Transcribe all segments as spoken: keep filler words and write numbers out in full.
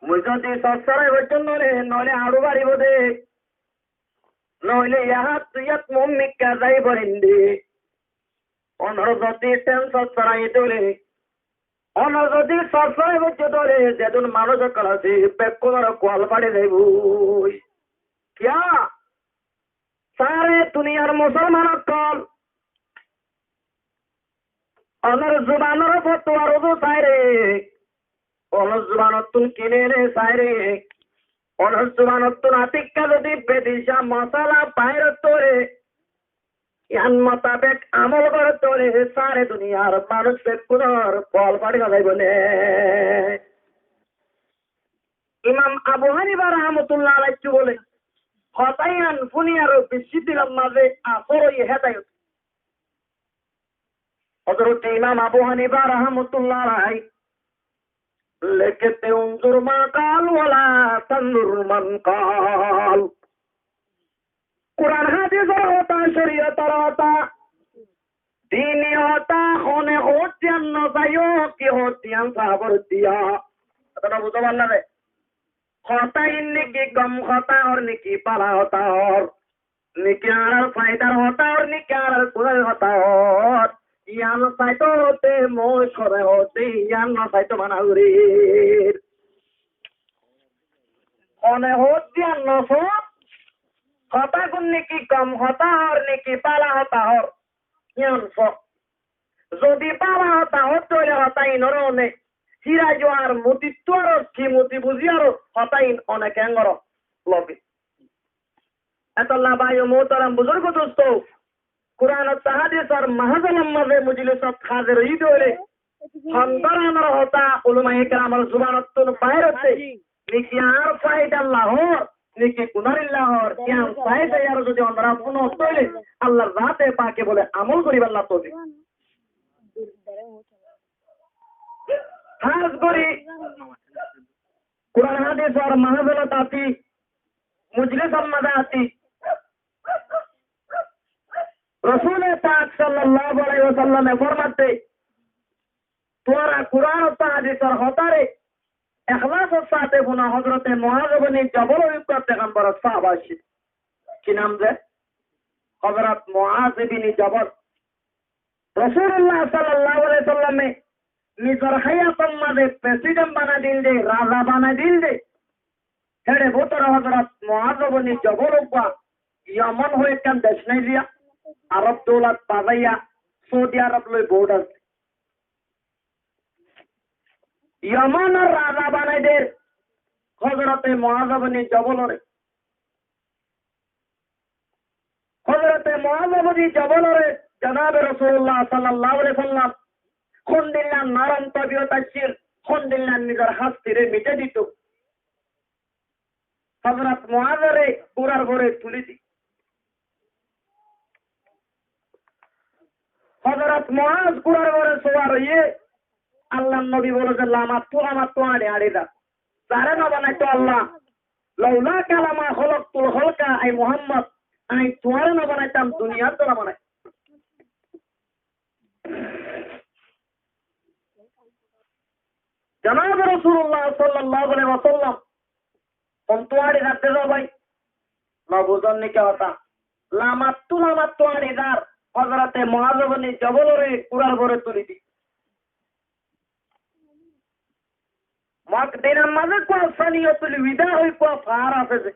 Mui zodi sossorai goijjum dóle, noile añçu baribó de. Noile yahát tui yát mum mikká zaibo indi. Onor zodi ten sossorai dóle, onor zodi sossorai goijjum dóle, zedún manúic ókkol asé, bekkúnor kual fári zaibói. Kiyá? Sáre duniyar musolman ókkol, onor zubanor fotuwar uzu saire, onor zubanottún kine ene saire, onor zubanottún atikka zodi bedicá mosala bair óile, yián mutabek amol goré óile, sáre duniyar manúic bekkúnor kual fári no zaibó né? Imam Abu Hanifa rahmatullah alaihi bóle, hotá yián fúni aró beci dilor mazé asor óiye, hédayot. Hozrot Imam Abu Hanifa rahmatullah alaihi lekíte, "Unzur ma qal wa la tanzur man qal." Kuran hádisor hotá, coriyotor hotá, dini hotá, hone hoódde yián no saiyó, ki hoódde yián saá foribó. Hotá no buzó bála de. Hotá iín niki gom hotá hoór, niki bála hotá hoór, niki añárar faidar hotá hoór, niki añárar gunar hotá hoór, yián saito hoódde, mouc hone hoódde yián no saito mana gorír. Hone hoódde yián no só, hotágun niki gom hotá hoór, niki bála hotá hoór, yián só. Zodi bála hotá hoódde óile hotá iín ore one híra juar mutittú aró ki muti buzí aró hotá iín one keén goró, lobi. Etolla bái o muhtaram buzurg dusto, Kuran ottú hádisor mahfilor mazé mojlisot házir óiye de óile, hon dóronor hotá ulamaye keramor zubanottún bair óiye, niki añár faidar lá hoór, niki gunar lá hoór, yián sai sai aró zodi onora fúno de óile, Allar zate pake bóle amol goríbar lá toufik. Hás gorí Kuran hádisor mahfilot así, mojlisor mazé así, Rosule Pak sallallahu alaihi wasallame formaite, tuáñra Kuran ottú hádisor hotáre ehlasor sáte fúno. Hozrote Muaz ibni Jabal uggwá pegamboror sáhaba accíl. Ki nam de? Hozrot Muaz ibni Jabal. Rosulullah sallallahu alaihi wasallame nizor háyator mazé president banai dil de, raza banai dil de. Héçe bútore Hozrot Muaz ibni Jabal uggwá Yamon hoi ekkán dec nái ziya, Arob doulat bazaiya, Saudi Arob loi border. Yamonor raza banai der Hozrote Muaz ibni Jabalore. Hozrote Muaz ibni Jabalore janabe Rosulullah sallallahu alaihi wasallam hondilla norom tobiyot accíl, hondilla nizor hástire mithá dito. Hozrot Muazore gurar uore tuli di. Hozrot Muaz gurar uore suwar óiye, Allar nobi bole ze, "Lamattú, lamattú añçi añçi zar. Zare no banaito Allah. Laulaka lama kholoktul kholka, ai Muhammod, añí tuáñre no banaitam, duniyat no banai." Janabe Rosulullah sallallahu alaihi wasallam, "Hontú añçi zar de bái?" No buzón niki hotá? Lamattú, lamattú añçi zar. Hozrote Muaz ibni Jabalore gurar uore tuli di. Mok dinar mazé uggwá Saniyatul Wida hoi uggwá fahár asé de.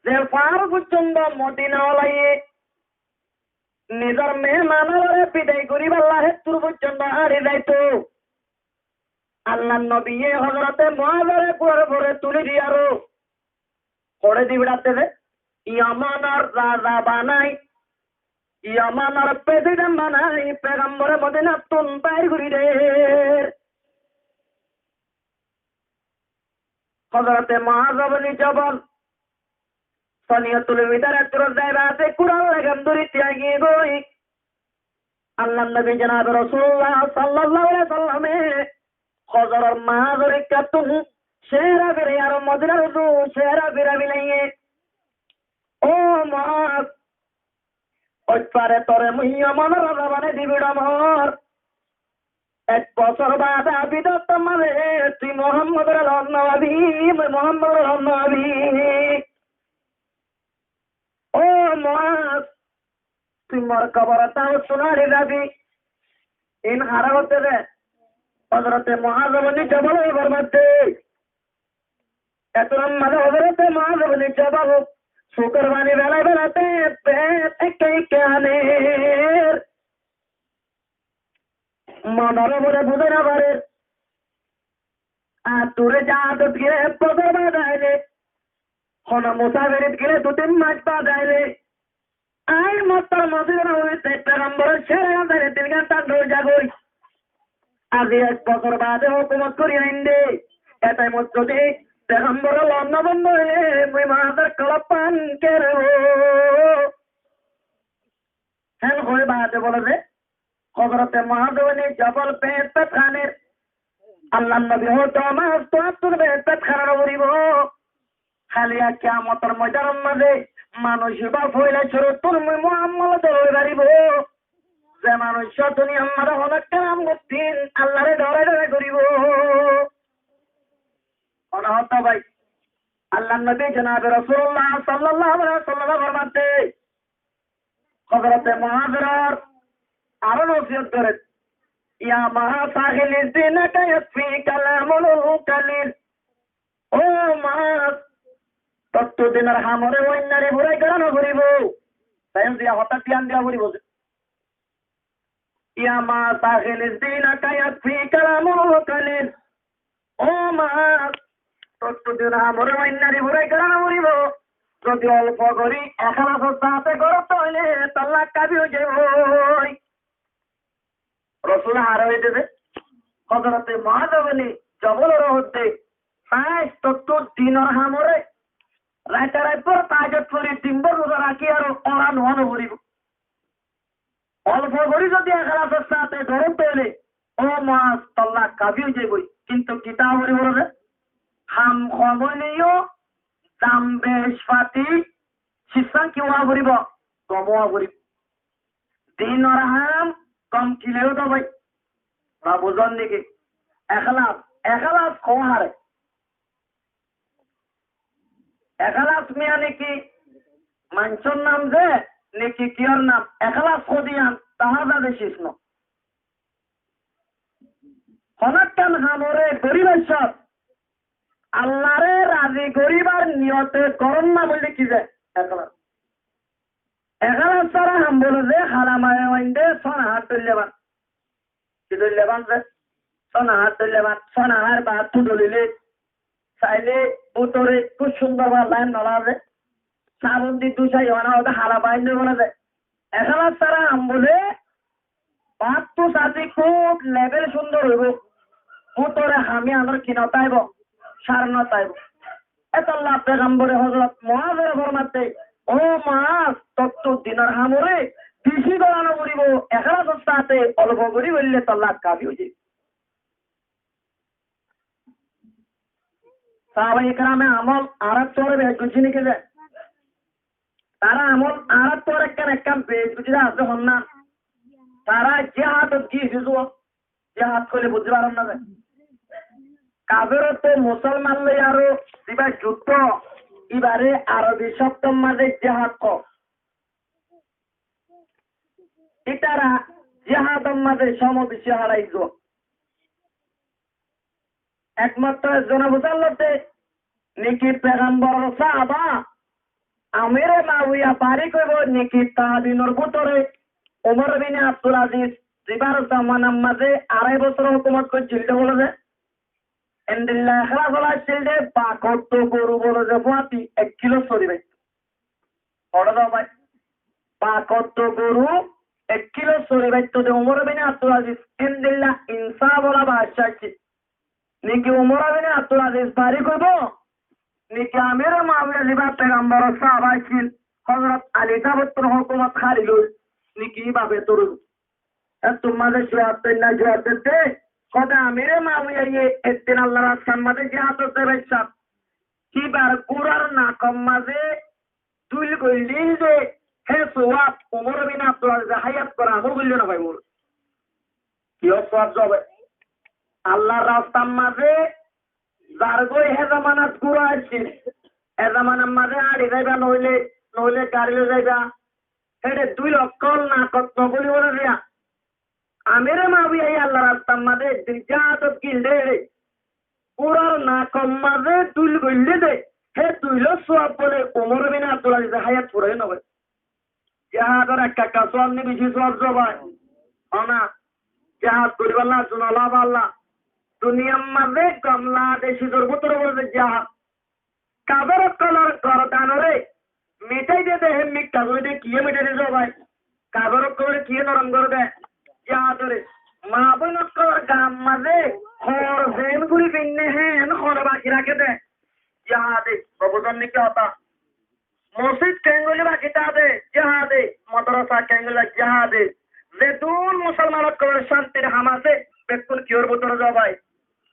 Ze fahár foijjonto Modina olaye nizor meheman ore bidai goribolla héttur foijjonto añçi zaito. Allar nobiye Hozrote Muazore gurar uore tuli di aró hoçé di beraite de, Yamonor raza banai, Yamonor president banai, pegambore Modinattún bair gori der. Hozrote Muaz ibni Jabal Saniyatul Widar ettór zaiba asé, Kuran legam dóri tiyagi goi. Allar nobi janabe Rosulullah sallallahu alaihi wasallame Hozoror mazor ikkattún cehera firai aró Modinar uzu cehera firai bilaiye. "Ó Muaz, ói fare tore mui Yamonor raza banai di bidam or." Ek bosór baade abidottor mazé tui Muhammodore lon no faibi, mui Muhammodore lon no faibi. Ó Muaz, tui mor kobor táwot sunari zabi. In hará hoódde de, Hozrote Muaz ibne Jabal e formar de. Etunor mazé Hozrote Muaz ibne Jabal sukor faní felai felai de, de, ekka ekka aner. Monor uore buzái no farer. Ar dure jihadot gile ek bosór baade aile, hono musafirit gile dui tin mac baade aile, añí Mottar Mosjid Nobobit Pegambore sere ganzare tin ganza dóri zagói. Azi ek bosór baade hókumot gorí ainde. E taimot zodi Pegambore lon no faibi óile, mui Muazor kolobban keribó. Hén hoi baade bole de, Hozrote Muaz ibne Jabal beñt beñt kaner. Allar nobi hoódde, Muaz, tuáñttún beñt beñt kana no foribó. Háli aijja kiyamotor moidanor mazé manúic ibá foila cúruttún mui Muhammodore loi faribó. Ze manúic duniyar mazé honó kaam goittín Allare dórai dórai goríbo. Honó hotá bái. Allar nobi jonabe Rosulullah sallallahu alaihi wasallam e formar de, Hozrote Muazore aró nosiyot gorer, "Ya Muaz, akhlis dinaka yakfika kalamul qalil." Ó Muaz, tottú dinor hamore oinnare burai gorá no foribó. Taiyó ziya hotá diyan diya foribó. "Ya Muaz, akhlis dinaka yakfika kalamul qalil." Ó Muaz, tottú dinor hamore oinnare burai gorá no foribó. Zodi olfo gorí eklasor sáte goró de óile tolla kafi ói zaibói. Rosule hará hoódde de, Hozrote Muaz ibne Jabalore hoódde, "Saiz, tottú dinor hamore raite rait bór tahajjud fori, din bór ruza rakí aró ora no no foribó. Olfo gorí zodi eklasor sáte goró de óile, ó Muaz, tolla kafi ói zaibói. Kintu kitá foribó de, ham hom óileyo, zam bec fati, sissán ki ówa foribó, gom ówa foribó." Dinor ham gom kile óibo bái? Buzón niki? Eklas, eklas hoó hare? Eklas miyane ki maincór nam ze, niki kiyór nam? Eklas hoó de yián, tahá zade sis no. Honó ekkán hamore goríbar sómot Allare razi goríbar niyote gorón nam óilde ki ze? Eklas. Eklas sára ham bole ze, hala mane óinde sóna hát dóille bát. Ki dóille bát ze? Sóna hát dóille bát. Sóna hát bát tu dóille, saile bútore kúb cúndor bát lain no laze. Sabun di dúi sai, óna óde hala bát no laze. Eklas sára ham bole bát tu sadi kúb lebel cúndor óibo. Bútore hami anor ki no táibo? Sar no táibo. Etolla Pegambore Hozrot Muazore format de, "Ó Muaz, tottú dinor hamore beci gorá no foribó, eklasor sáte olfo gorí goille tolla kafi ói zaibói." Sahabaye kerame amol añárattú bec guzí niki ze? Tará amol añárattú ekkán ekkán bec guzí de asé honnán. Tará jihadot giyé de, jihad hoile buzí faron né ze? Kaferottu musolman loi aró ziba juddó, ibare Arobi cobdor mazé jihad hoó. Ítara jihador mazé cómo beci háraizzo. Ekmatro ezzon Abu Zar lóti niki Pegamboror sáhaba Amire Muawiya barik óibo niki tabiinor bútore Umar bin Abdul Aziz, zibar zomanar mazé arai bosór hókumot goijjíl de bóle de. Endilla ehlas ola accíl de, bakotto goru bóle de fúañti ek kilo sori faittó. Hoçé de bái? Bakotto goru ek kilo sori faittó de Umar bin Abdul Aziz, endilla insaf ola baccá accíl. Niki Umar bin Abdul Aziz barik óibo, niki Amire Muawiya ziba Pegamboror sáhaba accíl, Hozrot Ali sábottún hókumot hári loi, niki íba betor óibo? Ettór mazé juwab denne, juwab denne, hoó de Amire Muawiyaye ek din Allar rastar mazé jihadot zaibar sómot íbar gúrar nakor mazé dúil goillíl de, hé suwab Umar bin Abdul Aziz háyat bór amol goillé no faibo. Kiyór suwab zaibo? Allar rastar mazé zargói hé zamanat gúra accíl. Hé zamanar mazé áñçi zaiba noóile, noóile gaçi loi zaiba. Héçe dúil okkol nakot nogóli bóle diya. Amir Muawiyaye Allar rastar mazé ek din jihadot giyé de, gúrar nakor mazé dúil goillé de, hé dúilor suwab bóle Umar bin Abdul Azize háyat furaiyo nofare. Jihador ekka ekka suwab né beci suwab zobái? Óna, jihad goríbolla zuna loballa. Duniyar mazé gom lage cizor bútore bóle jihad. Kafer ókkolor gordanoré mitai de de, hé mikká gorí de, kiyé mitai de zobái? Kafer ókkoloré kiyé norom gorí de? Jihadoré. Maa boin ókkolor gaar mazé hoor zeén gorí finné, héen hoor baki raké de. Jihade. Buzón né ki hotá? Mosjid keéngori baki táke de? Jihade. Madrasa keéngori? Jihade. Zedún musolman ókkolor cántir ham asé, bekkún kiyór bútore zobái?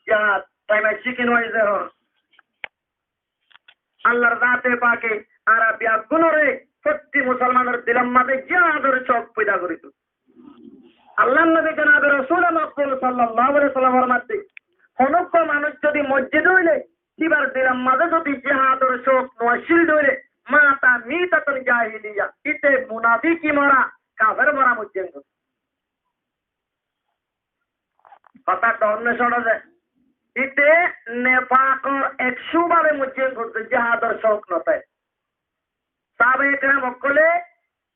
Jihad. Taim aiccé ki no aiccé hoó? Allar zate pake añára beggúnoré, fottí musolmanor dilor mazé jihador cóuk foida gorí dóuk. Allar nobi jonabe Rosule Makbul sallallahu alaihi wasallam formaiye, honó uggwá manúic zodi moijjé de óile, íbar dilor mazé zodi jihador cóuk no accíl de óile, mata mitatan jahiliya, íte munafiki mora, kafer mora moijjé de. Hotá dónne cóñço de. Íte nefakor ek cúbabe moijjé de, jihador cóuk no táke. Sahabaye keram ókkole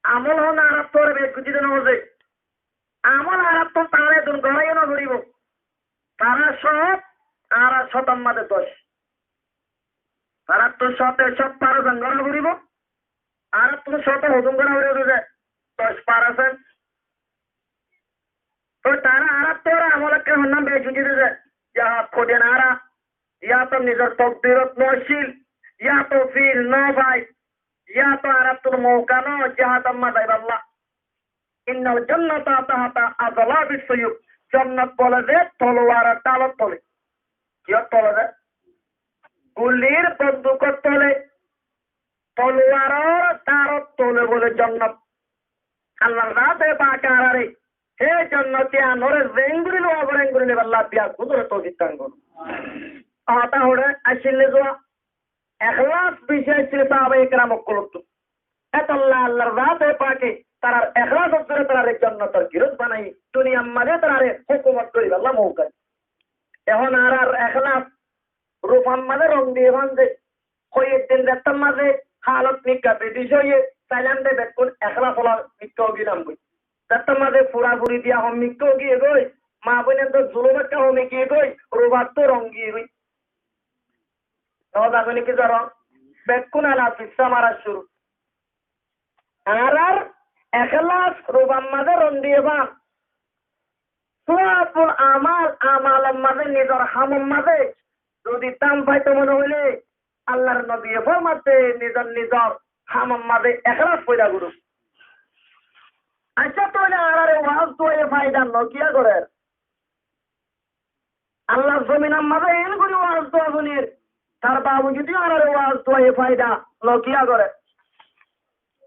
amol hon añárattú ar beci goijjé de no hoó de. Amol añárattú tará edún goráiyo no foribó. Tará cót, añára cótor mazé doc. Añárattú cóte cót percent gorá foribó. Añárattú cóte hodún gorá foribó de? Doc percent. Toi tará añárattú ar amol ekká honnán beci goijjé de? Jihad goijjé de añára, yá to nizor tokdirot no accíl, yá to fil no fai, yá to añárattú mouka no jihadot mazé zaibálla. Innal jannata tahta azlafis suyuf. Jonnot bóle de toloiaror dálor tole. Kiyór tole de? Gulir, bondukor tole, toloiaror dálor tole bóle jonnot. Allar zate pake añárare hé jonnot iyanore zeéngori lowa foré eéngori loibálla beggúnore toufik dan goró. Hotá hoçé accíl de zua? Ehlas beci accíl sahabaye keram ókkolottu. Etolla Allar zate pake tarár ehlasor zoriya tarare jonnotor girós banaiye, duniyar mazé tarare hókumot goríballa mouka diye. Ehón añárar ehlas rufar mazé rong diye fán de, hoi ek din zettór mazé halot mikká beci óiye, sailam de bekkún ehlas ola mikká ói gilam goi. Zettór mazé furafuri diya hom mikká ói giyé goi, maa boinor zulum ekká homi giyé goi, rufattú rong giyé goi. No zagói né ki zoró? Bekkún ala sissá mara cúru. Añárar ehlas rufar mazé rong diye fán. Suwabul amal, amalor mazé, nizor hamor mazé zodi tam faito mone óile, Allar nobiye formaite nizor nizor hamor mazé ehlas foida goró. Accá, tóile añárare waaz duaye faida no kiya gorér? Allar zominor mazé eén gorí waaz dua fúnir, tar baabujudi añárare waaz duaye faida no kiya gorér?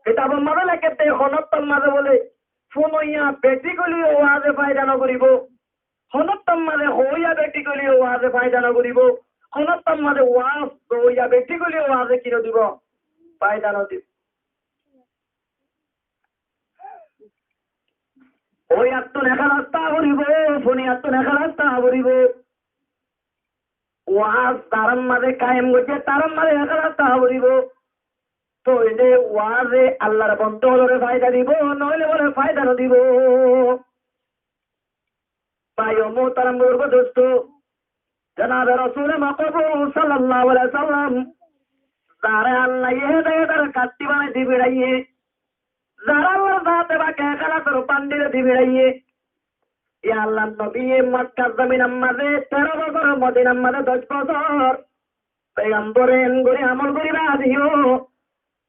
Kitabor mazé lekédde, honóttar mazé bóle, fúnoiya beçík óileyo waaze faida no goríbo. Honóttar mazé hoóiya beçík óileyo waaze faida no goríbo. Honóttar mazé waaz doóiya beçík óileyo waaze ki no dibo? Faida no dibo. Hoóiyattún ehlas táa foribó, fúnoiyattún ehlas táa foribó. Waaz zarár mazé kayem goijjé, tarár mazé ehlas táa foribó. Tóile waaze Allar bonda ókkolore faida dibo, noóile bóle faida no dibo. Bái o muhtaram buzurgo dustó, jonabe Rosule Makbul sallallahu alaihi wasallam, zaré Allaye hedayotor kattí banai di beçaiyé, zaré Allar zate pake ehlasor bandí di beçaiyé, yá Allar nobiye Makkar zominor mazé teró bosór, Modinar mazé doc bosór, pegambore eén gorí amol gorí baade yó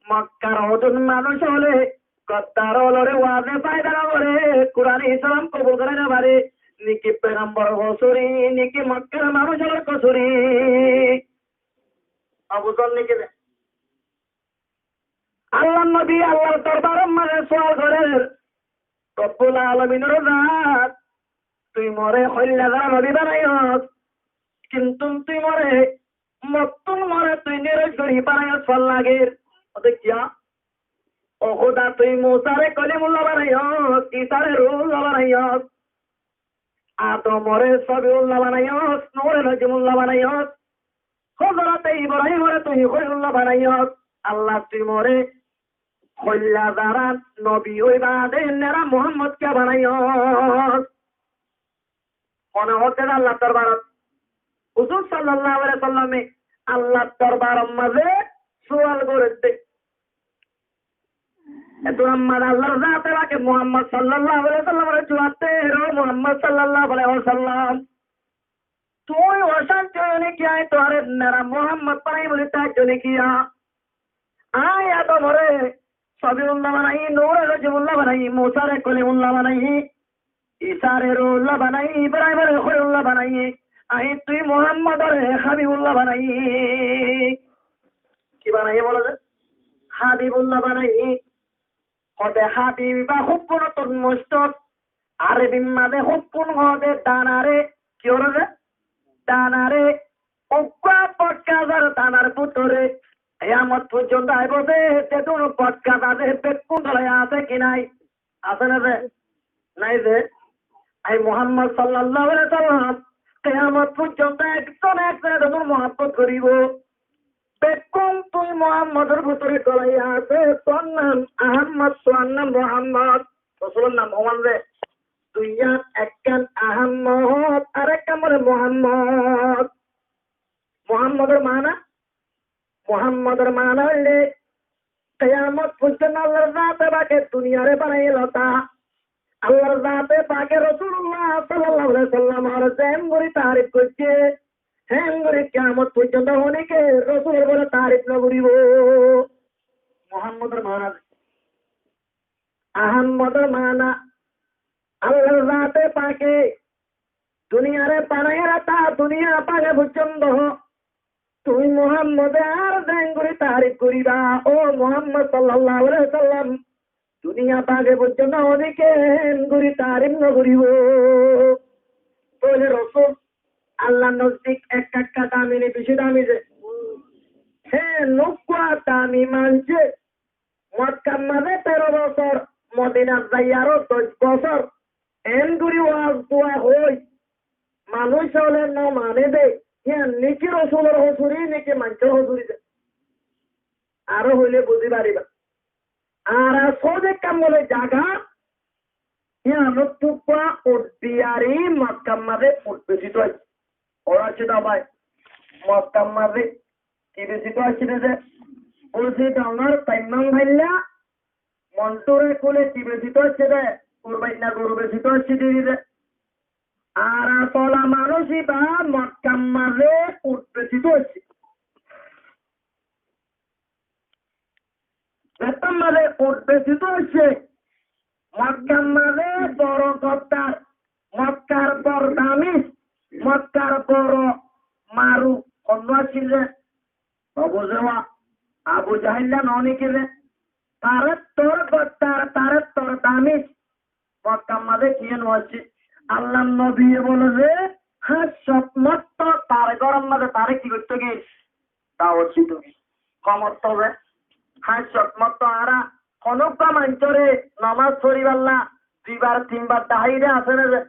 Makkar hodún manúic ókkole goddar ókkolore waaze faida no goré, Kuran Islam kobul goré no faré, né ki pegamboror kosúri, né ki Makkar manúic ókkolor kosúri? Abuzón né ki de? Allar nobi Allar dorbaror mazé sual gorér, Robbul Alaminor zat, tui more hoilla zara nobi banaiyós, kintu tui more mottún more tui nirój gorí banaiyós fán lagir. Óde kiyá? Ó Hóda, tui Musare Kolimullah banaiyós, Isare Ruhullah banaiyós, Adomore Sabiullah banaiyós, Nure Nojimullah banaiyós, Hózorote Ibrahimore tui Kholilullah banaiyós. Allah, tui more hoilla zara nobi ói baade nera Muhammod kiyá banaiyós? Mone hoódde Allar dorbarot Huzur sallallahu alaihi wasallame Allar dorbaror mazé sual gorédde. Etún ammá Allar zate pake Muhammod sallallahu alaihi wasallamore juab der, "Ó Muhammod sallallahu alaihi wasallam, tui ocánti óiyo né kiyá, añí tuáre nera Muhammod banaiyí buli táijjo né kiyá? Añí Adomore Sabiullah banaiyí, Nure Nojimullah banaiyí, Musare Kolimullah banaiyí, Isare Ruhullah banaiyí, Ibrahimore Kholilullah banaiyí, añí tui Muhammodore Habibullah banaiyí." Ki banaiyí bolo de? Habibullah banaiyí. Hóde Habib ba hubbun ottu mustor. Arobir mazé hubbun hóde danare, ki hoó de? Danare. Uggwá bodgazar danar bútore kiyamot foijjonto aibó de, zedún bodgaz asé, bekkún dóla asé ki nái? Asé né ze? Nái ze? Ai Muhammod sallallahu alaihi wasallam, kiyamot foijjonto ekzone ekzonore zedún muhabbot goríbo, bekkún tui Muhammodor bútore dóla asé, tuáñr nam Ahammod, tuáñr nam Muhammod. Rosulor nam hoón ze? Duiyan, ekkán Ahammod, arekkán bole Muhammod. Muhammodor maána, Muhammodor maána óilde, kiyamot foijjonto Allar zate pake duniyare banaiyé lóta, Allar zate pake Rosulullah sallallahu alaihi wasallamor zeén gorí taarif goijjé, heén gorí kiyamot foijjonto honíke Rosulor bole taarif no goríbo. Muhammodor maána. Ahammodor maána, Allar zate pake duniyare banaiyé lóta duniya bage foijjonto tui Muhammode ar zeén gorí taarif goríba, ó Muhammod sallallahu alaihi wasallam, duniya bage foijjonto honíke heén gorí taarif no goríbo. Tóile Rosul Allar nozdik ekka ekka dami né beci dami ze? Hé, uggwá dami manúic ze Mokkar mazé teró bosór, Modinat zaiyaró doc bosór, eén gorí waz dua hoói, manúic ókkole no mané dé, yían niki Rosulor hosúri niki maincór hosúri dé. Aró hoilé buzí faribá. Añára sóde kamole jaga, yíanottú uggwá uth biyari Mokkar mazé uth besito aiccé. Ora cída bái, Mokkar mazé ki besito aiccé dé? Buzí dóngor taimman failla, monture kule ki besito aiccé dé? Kurbainna goru besito aiccé dé. Añára sola manúic ibá Mokkar mazé uth besito aiccé. Zettót mazé uth besito aiccé, Mokkar mazé boro goddar, Mokkar boro damis, Mokkar boro maru, honnúa accíl dé? No buzó wa? Abu Jahilla no niki dé? Taráttu goddar, taráttu damis, Mokkar mazé kiyé no aiccé? Allar nobiye bole ze, háñt cót morot tar góror mazé tare ki goittó giyé? Dawot dito giyé. Hó morot ze, háñt cót morot añára honó uggwá maincóre nomás foribálla duibar tinbar daháiye dé asé né ze?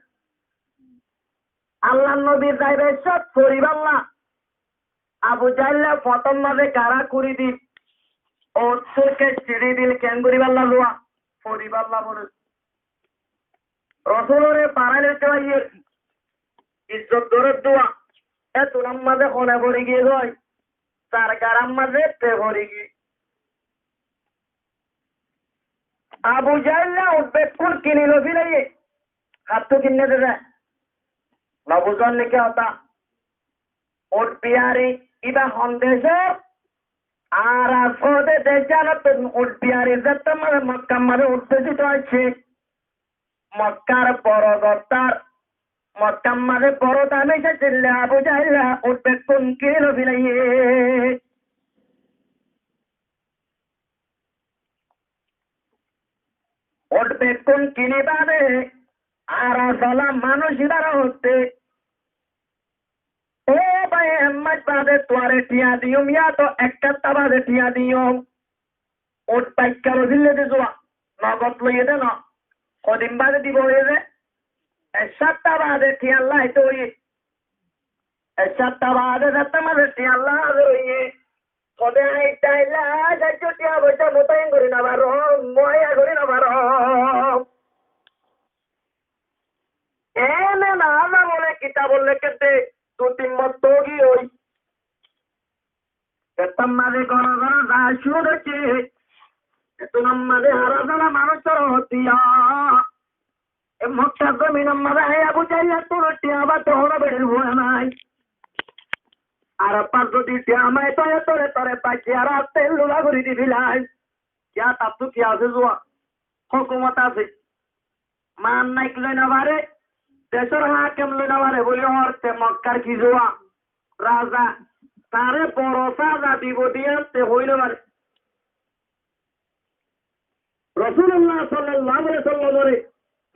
Allar nobi zaibar cót foribálla Abu Jahille fotór mazé gará kuri dil, ottór ke siçi dil, keén goríbálla luwa, foribálla bole. Rosulore barai loito aiyér, izzot gorér dua, etún mazé hone fori giyé goi, sar garár mazé te fori giyé. Abu Jahille uth bekkún kini loi félaiye, hattú kinné dé dé. No buzón niki hotá? Uth biyari ibá hon decór? Añára sóde dec yíanottú uth biyari zettót mazé Mokkar mazé uth besito aiccé. Mokkar boro goddar, Mokkar mazé boro damis accíl dé Abu Jahille uth bekkún kini loi félaiye. Uth bekkún kini baade Añára sola manúic ibáre hoódde, "Ó bái, ek mac baade tuáñre thiañ diyum, yáto ek háfta baade thiañ diyum." Uñth baikká loi félai de zuwa, nogot loiyé de no. Hodin baade dibo hoiyé de? Ek háfta baade thiañ laito hoiyé. Ek háfta baade zettó maze thiañ laito hoiyé. Hode añí thaile saircó thiañ foicá mutayin gorí no farom, muaya gorí no farom. Ene na, Allah bole kitabot lekédde, dui tin mot togi ói. Ettór maze gono gono za cúru óiye. Ettór maze añára sola manúic óre hoódde, e Mokkar zominor maze aiyá Abu Jahil ottu thiañ baade hono beçir fua nai. Ar fas zodi thiañ amai toi tore tore baci añáre atte lula gorí dibilai. Kiyá tattú ki asé zuwa? Hókumot asé. Maan naik loi no fare, decór hákem loi no fare buli hoór te Mokkar ki zuwa? Raza. Taré boro saza dibo de yián te hoi no fare. Rosulullah sallallahu alaihi wasallamore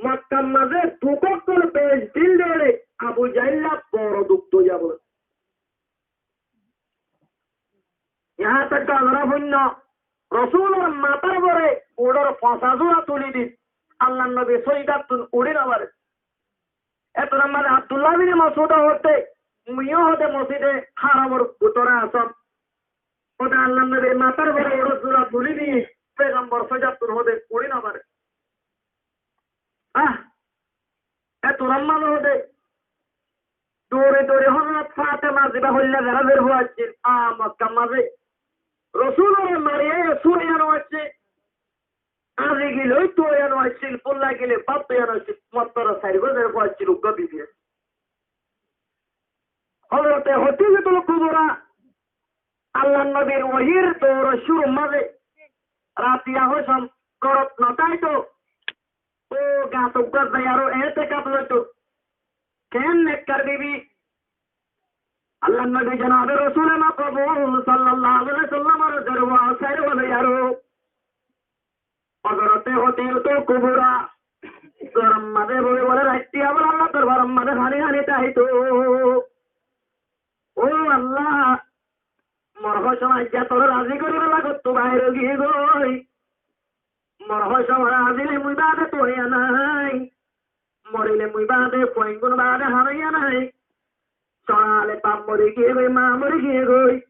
Mokkar maze duk ókkol beci dil dóri Abu Jahil boro duk dóri. Yián tak onora fúinno, Rosulor matár uore uçór fosá zura tuli di, Allar nobi sóidattún uçí no fare. Ettór maze Abdullah bin Masud hoódde, mui yó hode Mosjide Haramor bútore asóm. Hode Allar nobir matár uore uçór zura tuli di, Pegambor sóidattún hode uçí no fare. Ah, ettór maze hode dóri dóri Hozrot Fatema ziba hoilla zera zer fua accíl, a Mokkar maze Rosulore mariyé sura yián accíl, azi gile ói tuwa yián accíl, fulla gile bát yián accíl, mottor sair gó zer fua accíl, uggwá bibi. Hozrote Hodijatul Kubra Allar nobir wahir dour cúrur maze ratiya hosom górot no táito, ó gat uggwát zai aró etekaf loito. Keén nekkar bibi! Allar nobi jonabe Rosule Makbul sallallahu alaihi wasallamor zer wá sair wá loi aró Hozrote Hodijatul Kubra góror maze boi bole raittiya bole Allar dorbaror maze hañdi hañdi táito. Ó Allah, mor hócor aijja tore razi goríballa gottú bair ói giyé goi. Mor hócor azile mui baade tuáñra nai. Morile mui baade fuain gún baade hañdiya nai. Sorale baf mori giyé goi, ma mori giyé goi.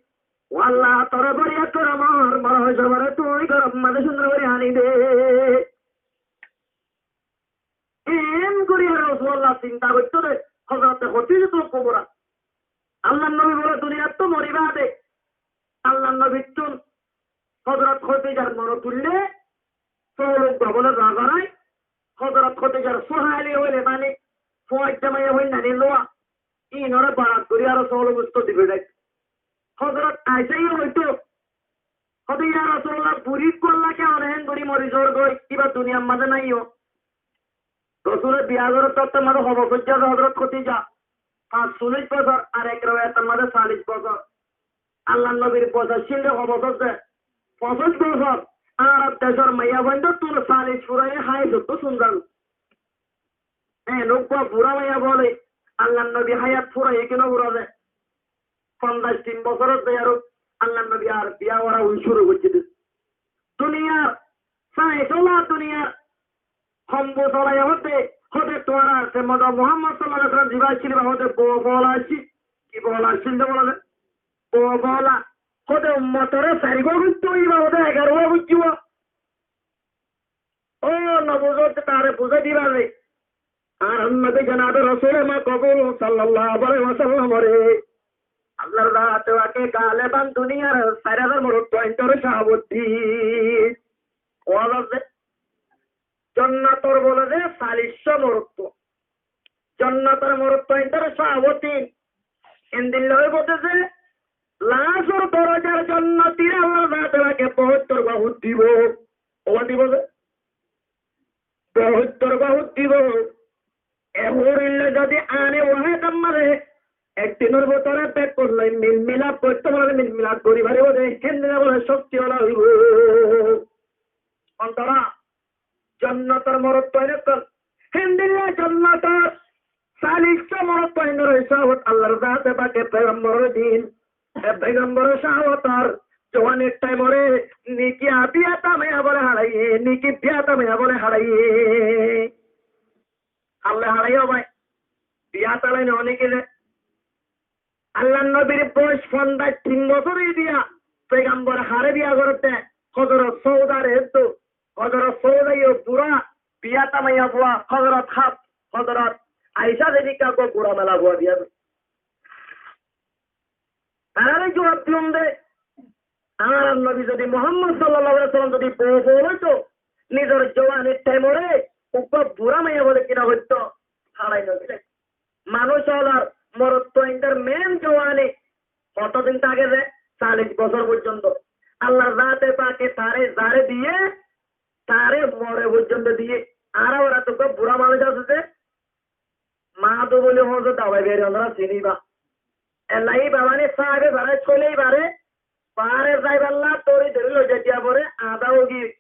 Ó Allah, tore foriyad gorí mor, mor hócor tui góror maze cúndor gorí aní de. Eén gorí Rosulullah sinta goittó de, Hozrote Hodijatul Kubra. Allar nobi bole duniyaittú mori baade Allar nobittún Hozrot Hodijar monot uille, sóoluk gobole razarai, Hozrot Hodijar suhali óile mani, fuain zamai óile nani luwa, inore barat gorí aró sóoluk usto dibe dé. Hozrot Aisha ye hoito, hode, "Ya Rosulullah, buri golla ke one eén gorí mori zor goi, iba duniyar maze nai ó." Rosule biya gorer ottór maze ho bosór ze Hozrot Hodija? Fañs sollic bosór, ar ek rewayator maze sallic bosór. Allar nobir boyos accíl de ho bosór ze? Foñsic bosór. Añárar decór maiyafuain de tun sallic furaiyé háyat ottu cúnzan. Eén uggwá bura maiyafuain, Allar nobi háyat furaiyé ki no fura ze? Fonzaic tin bosórot zai aró Allar nobi ar biya gora cúru goijjé de. Duniyar, sai sola duniyar, hombu solaiya hoódde, hoódde tuáñrar se mozo Muhammad sallallahu alaihi wasallam ziba accíl, iba hoódde bou fola accíl. Ki fola accíl de bóla de? Bou fola. Hoódde ummotore sairgwá goijjé, iba hoódde egarogwá goijjé. Ó, no buzó de, tare buzái diba de. Ar Muhammad jonabe Rosule Makbul sallallahu alaihi wasallamore Allar zate pake galeban duniyar sair házar morotfuaindor cáwabot di. Ó Allah de, jonnotor bole de sallic cót morotfua. Jonnotor morotfuaindor cáwabot di. Endilla óibo de ze, lasor dorojar jonnotire Allar zate pake bohóttor gua hur dibo. Ó dibo ze. Bohóttor gua hur dibo. E hurille zodi ane wahedor maze ek dinor bútore bekkún loi mil milap goitto fare, mil milap gori faribo de, héndilla bole cokti ola óibo. Ontora, jonnotor morotfuain ókkol Héndilla jonnotor salic cómorot toinor sáwot Allar zaate pake pegambor din. E pegambor sáwotor juwanir thaimore niki biya tamaiya bole haçaiye, niki biya tamaiya bole haçaiye. Alle haçaiye bái. Biya tamaiya no niki de. Allar nobir boc fonzaic tin bosór ói diya, pegambor hare biya goredde, Hozorot Sóuda re eddu, Hozorot Sóuda yo bura, biya tamaiya fua, Hozorot Haf, Hozorot Aisha zedikka go bura mela fua biya. Tarare juwab diyum de, Añárar nobi zodi Muhammad sallallahu alaihi wasallam zodi bou fool óito, nizor juwanir thaimore uggwá bura maiya bole ki no goitto, haçai no dile. Manúic ólar morotfuaindor main juwani hoto din táke de, salic bosór foijjonto. Allar zaate pake tare zare diye, tare more foijjonto diye. Añára ora to uggwá bura manúic asé de, Madu buli hoñsé dabai beri onora siniba. Ella ibá mane sábe bara sóile ibáre, bare zaiballa dori dori loi jai diya fore, ada ógi,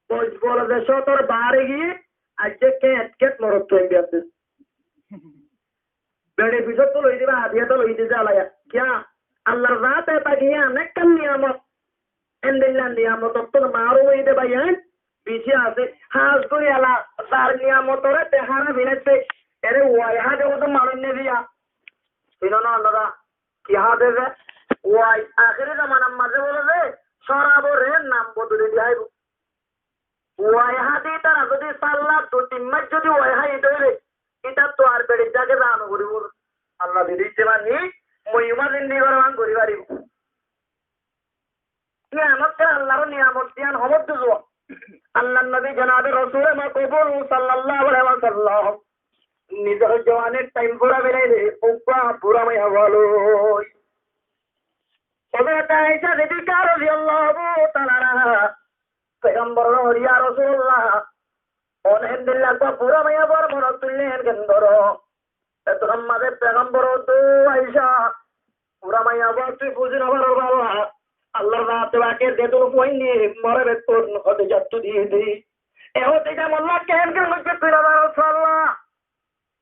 boc bole de sótor bare giyé, aijje ket ket morotfuain biyadde. Beri fisot to loi diba, adiya to loi diba alaya. Kiya? Allar zaate pake yián ekkán niyamot. Endilla niyamotottún marum óiye de báiyain beci asé. Hás gorí ela zar niyamotore te hára bilaite, ere wai há de hoto manúic ne diya. Sino na onora? Ki há de ze? Wai ahéri zomanar mazé bole ze, córabore nam bodoli diya óibo. Wai há de ítara zodi salla dui tin mac zodi wai hái de óile, ítattú ar beçir zage za no foribo. Allah zodi icce mani, moiyuma zindigi goron gorí faribo. Niyamot ke Allar niyamot diyan homot duzwa. Allar nobi janabe Rosule Makbul sallallahu alaihi wasallam nizor juwanir thaim fura bilaile uggwá bura maiya fua loi. Hozrot Aisha Siddiqa radiyallahu ta'ala anha pegambor hoór, "Ya Rasulullah, one héndilla uggwá bura maiya fuar monot tuillé en ken goró?" Ettór mazé pegambor hoór, "Ó Aisha, bura maiya fua tui buzí no faros bála. Allar zaate pake ze dun fuain diye, more bettún Hodijattu diye de. E Hodija molla ken ken goijjé tui no faros bála.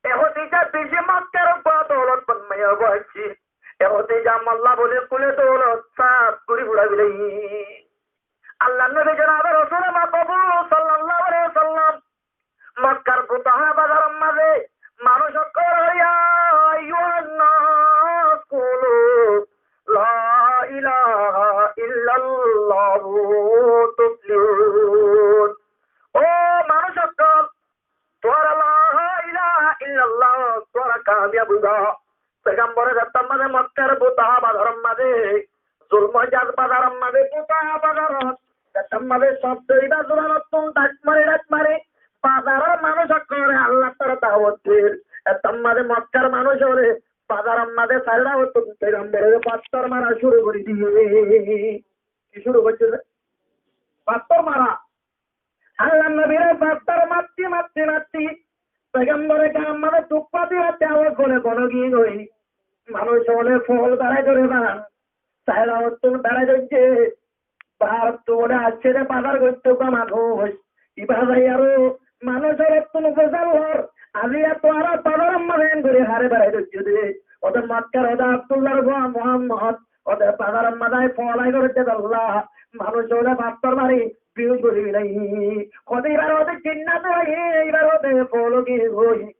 E Hodija beci Makkar uggwá doulotman maiya fua accíl. E Hodija molla buli kule doulot sáf gorí fura bilaiyé." Allar nobi janabe Rosule Makbul sallallahu alaihi wasallam Makkar futuha bazaror mazé manúic ókkol, "Ya ayyuhan nas qulu la ilaha illallah tuflihun." Ó manúic ókkol, tuáñra la ilaha illallah, tuáñra kamiyab óiba. Pegambore zettót mazé Makkar futuha bazaror mazé, Zulmojaz bazaror mazé, futuha bazarot, zettót mazé sóbde ibá zubanottún dhak mari dhak mari bazaror manúic ókkolore Allar toré dawot der. Ettót mazé Makkar manúic óre bazaror mazé sairó ottún pegambore fattór mara cúru gorí diye. Ki cúru goijjé ze? Fattór mara. Allar nobire fattór matti matti matti pegambore gaar mazé dhuk fadi fadi awaz óile bono giyé goi. Manúic ókkole fool berai dóre ba. Sairó ottún berai dóijje. Baárottú bóle aiccé de bazar goitto uggwá manúic. Ibá zai aró manúic ókkolottún buzár lor. Aijja tuáñra bazaror mazé en gorí hare berai dóijjo de. Óde Makkar, óde Abdullar fua Muhammod. Óde bazaror mazé fool ai gorí de bella. Manúic ókkole fattór mari bius gorí bilaiyé. Hoóde ibár óde jinnat aiyé, ibár óde fool giyé goi.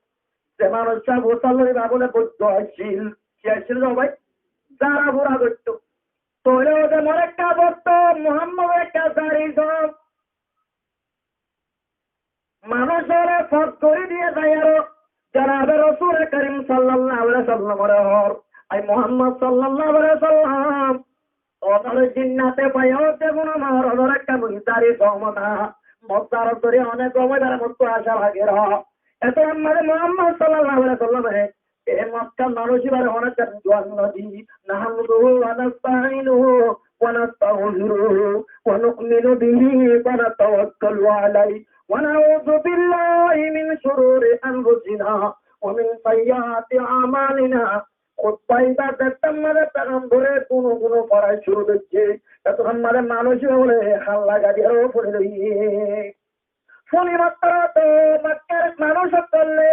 Ze manúic ítara buzár loi ibá bóle boiddo accíl. Ki accíl gó bái? Zara fura goitto. Tóile óde more ekka boiddo, Muhammodore ekka zari zom. Manúic ókkole fot gorí diye zai aró janabe Rosule Karim sallallahu alaihi wasallamore hoór, "Ai Muhammod sallallahu alaihi wasallam, onore jinnate faiya de gún, onore ekka mui zari zom na, mor zarot zori onek gom óibar mottú acá lager." Ettót mazé Muhammod sallallahu alaihi wasallame E Makkar manúic ibáre honó ekkán zuan no di. نحمده ونستعينه ونستغفره ونؤمن به ونتوكل عليه ونعوذ بالله من شرور أنفسنا ومن سيئات أعمالنا. Kutba ibá zettót mazé pegambore gúnu gúnu fora cúru goijjé, ettót mazé manúic ibá bóle halla gadi aró fori loiyé. Fúni mottor de Makkar manúic ókkole,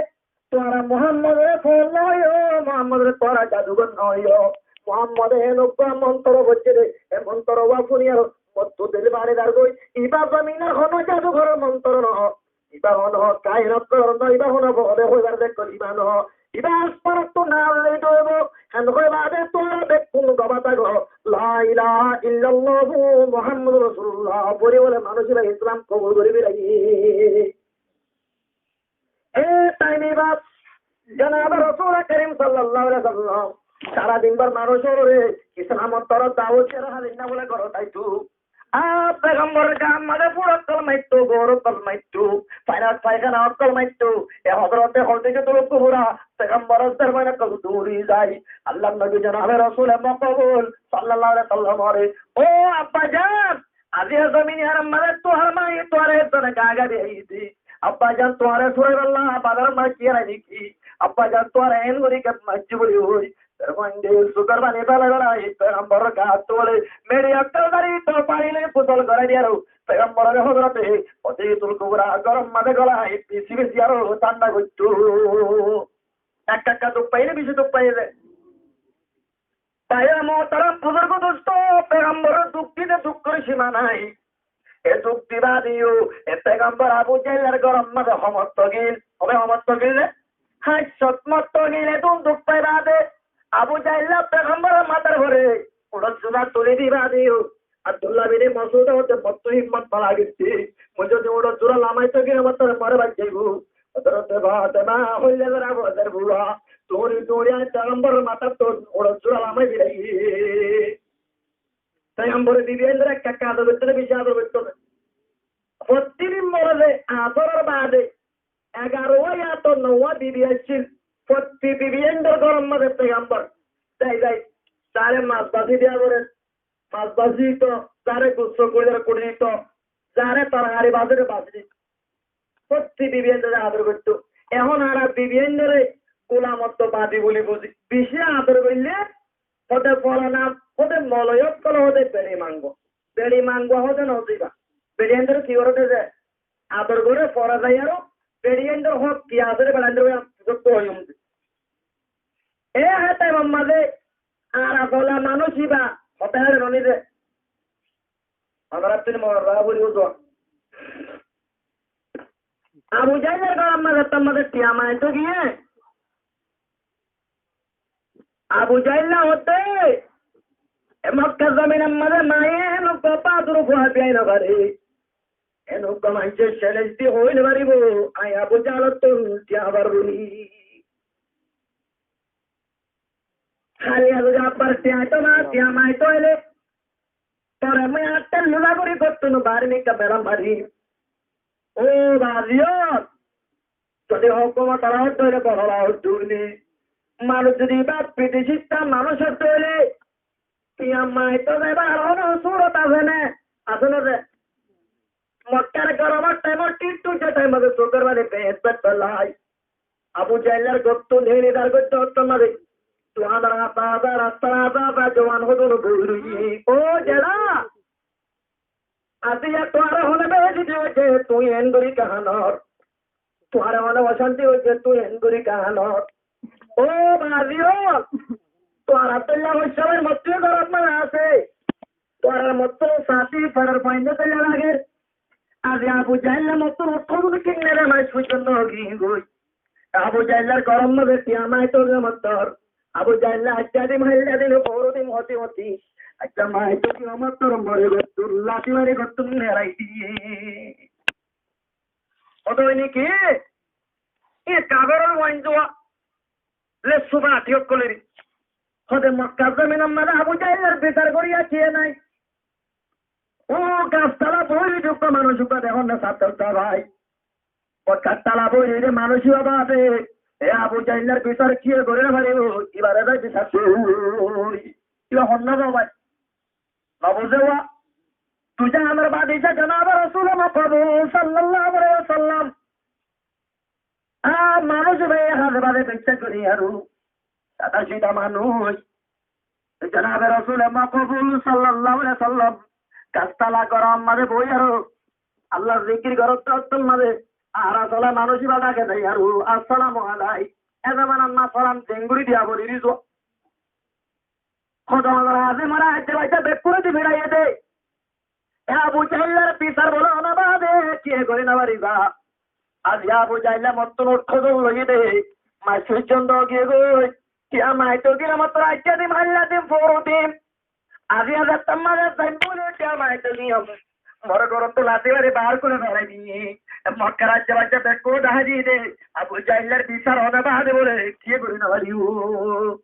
tuáñra Muhammodore fol no hoiyó, Muhammodore tuáñra jadugar no hoiyó. Muhammode enugga montor goijjé de, e montor wa fúni ar mottú dil bari zargói. Ibá zominor hono jadugaror montor no. Ibá hono kahin ókkolor no, ibá hono fole hoibar de kalima no. Ibá asmanottú nazil óibo. Hen hoi bade tuáñra bekkún gobá táko. La ilaha illallahu Muhammadur Rasulullah. Fori bole manúic ibá Islam kobul gori félaiye. E taim ibá Jonabe Rosule Kerim sallallahu alaihi wasallam sara din bor manúic ore Islamor toraf dawot diyar, hálin na bole górot aito. Ar pegambor gat maze fur ókkol maitto, gour ókkol maitto, fainat faikhana ókkol maitto. E Hozrote Khodijatul Kubra pegambor zer mane ókkol duri zai. Allar nobi Jonabe Rosule Makbul sallallahu alaihi wasallam ore, "O abbajan, aijja e zomin iyanor maze tuáñr mai tuáñre ezzone gaga diyé de. Abbajan, tuáñre surai balla bazar maze kiyé nai niki? Abbajan, tuáñre en gori ke maijje buli hoi." Zer mane de sukor bani bala bala e pegambor gat tole meri ókkol dari to faile gusol gorai diyé ar pegambor ore Hozrote Khodijatul Kubra gorom maze golai bisi bisi ar tánda goitto. Ekka ekka duk faile bisi duk fai de. Bái o muhtaram buzurgo dosto, pegambor duk dite dukkor sima nai. E duk di bade o, e pegambor Abu Jahlor gorom maze hom mottogil, hobe hom mottogil re? Háit cót mottogil, edún duk fai bade Abu Jahle pegambor matar uore uçor zura tuli di bade o, Abdullah bin Masud hoóde, "Mottú himmot no lagedde, mui zodi uçor zura lamaito gile mottore more bái zaibo." Hozrote Fatema hoille, "Abu Jahlor fua, tuñí, tuñí añí pegambor matar uore uçor zura lamai félaiye." Pegambore bibi aindore ekka ekka ador goitto de, beci ador goitto de. Fottí din bole de asaror bade egaro wa ya to no wa bibi aiccíl. Fottí bibi aindor gorom maze pegambor zai zai, zare mas bazi diya fore, mas bazi dito, zare gusto gorí dito, zare torkari bazi dito, bazi dito. Fottí bibi aindore ador goitto. Ehón añára bibi aindore gulamotto badi buli buzi. Beci ador goille hoóde folana, hoóde moloi ókkol, hoóde beçi mangua. Beçi mangua hoóde no ziba. Beçi aindore ki goré de ze? Ador goré, fora zai aró beçi aindor hók ki asé de beçi aindor hók ki asé de. E hé taimor maze añára fola manúic ibá hotá héçe no nize. Añára tini mora buli buzó. Abu Jahlor gorom maze, tar maze tiya maito giyé. Abu Jahle hoóde, e Mokkar zominor maze maye enugga badur fua biyai no fare. Enugga maincé challenge di hoi no faribo, añí Abu Jahlor tún tiya faibo ni. Háli Abu Jahle tiya maito, tiya maito óile tore mui añáttu luza gorí gottún baári mikká bera marim. Ó bazi ó, zodi hókumot ala ódde óile borola ódde óile, manúic zodi baf bidecittá manúic ódde óile, tiya maito zaibar honó surot asé né? Asé né ze? Mokkar goromor taimot thík tuñí ze taimot sukor bani beñt bettó lai. Abu Jahlor gottún heni dar gottó ottór maze. Tuáñr rasta, rasta, rasta, rasta, juwan hodún boi roiye. Ó jela. Aijja tuáñre hone bejeddi óiye, tui en gori kahanor. Tuáñre hone ocánti óiye, tui en gori kahanor. Ó bazi ó, tuáñra tolla hoiccá bái mottú gorot maze asé. Tuáñrar mottú sati farar fainda tolla lager. Aijja Abu Jahle mottú ottór kinne re maic foijjonto giyói. Abu Jahlor gorom maze tiya maito giyé mottor. Abu Jahle aijja dim, hailla dim, forodim hoti hoti. Aijja maito giyé mottor, mori gottún, lati mari gottún nerai diye. Hoto niki? E kaferor wain zuwa. Le suba ati okkolori. Hoóde Mokkar zominor maze Abu Jahlor bisar goriya kiyé nai? Ó gastala boi roi de ukka manúic ukka dehón né sattal ta bái. Ó gastala boi roi de manúic ibá bade, e Abu Jahlor bisar kiyé gorí no faribo, ibare zai bisar doi. Ibá honnúa zaibo bái? No buzé wa? Dui jahanor badica janabe Rosule Makbul sallallahu alaihi wasallam. Á, manúic ibá e hale bade biccác gorí aró sada sida manúic. Janabe Rosule Makbul sallallahu alaihi wasallam gastala gorom maze boi aró Allar zikir gorótte ottór mazé añára sola manúic ibá dháke dé, "Yá Rasul, assalamu alaik." E zamanar mazé salam denguri diya boli rizo. Hodó hodó aze mora aite baite bekkúre di firaiyé dé. E Abu Jahillar bisar bole ona bade kiyé gorí no fariba. Aijja Abu Jahilla mottún uth hodó loiyé dé. Maic foijjonto giyé goi. Kiyá maito giyé mottor aijja dim, hailla dim, foro dim. Aijja zettót mazé zaim buli kiyá maito giyé. More gorottú lati mari bar gorí félai di. Mokkar aijja baijja bekkún dahá di dé. Abu Jahillar bisar ona bade bole kiyé gorí no faribo.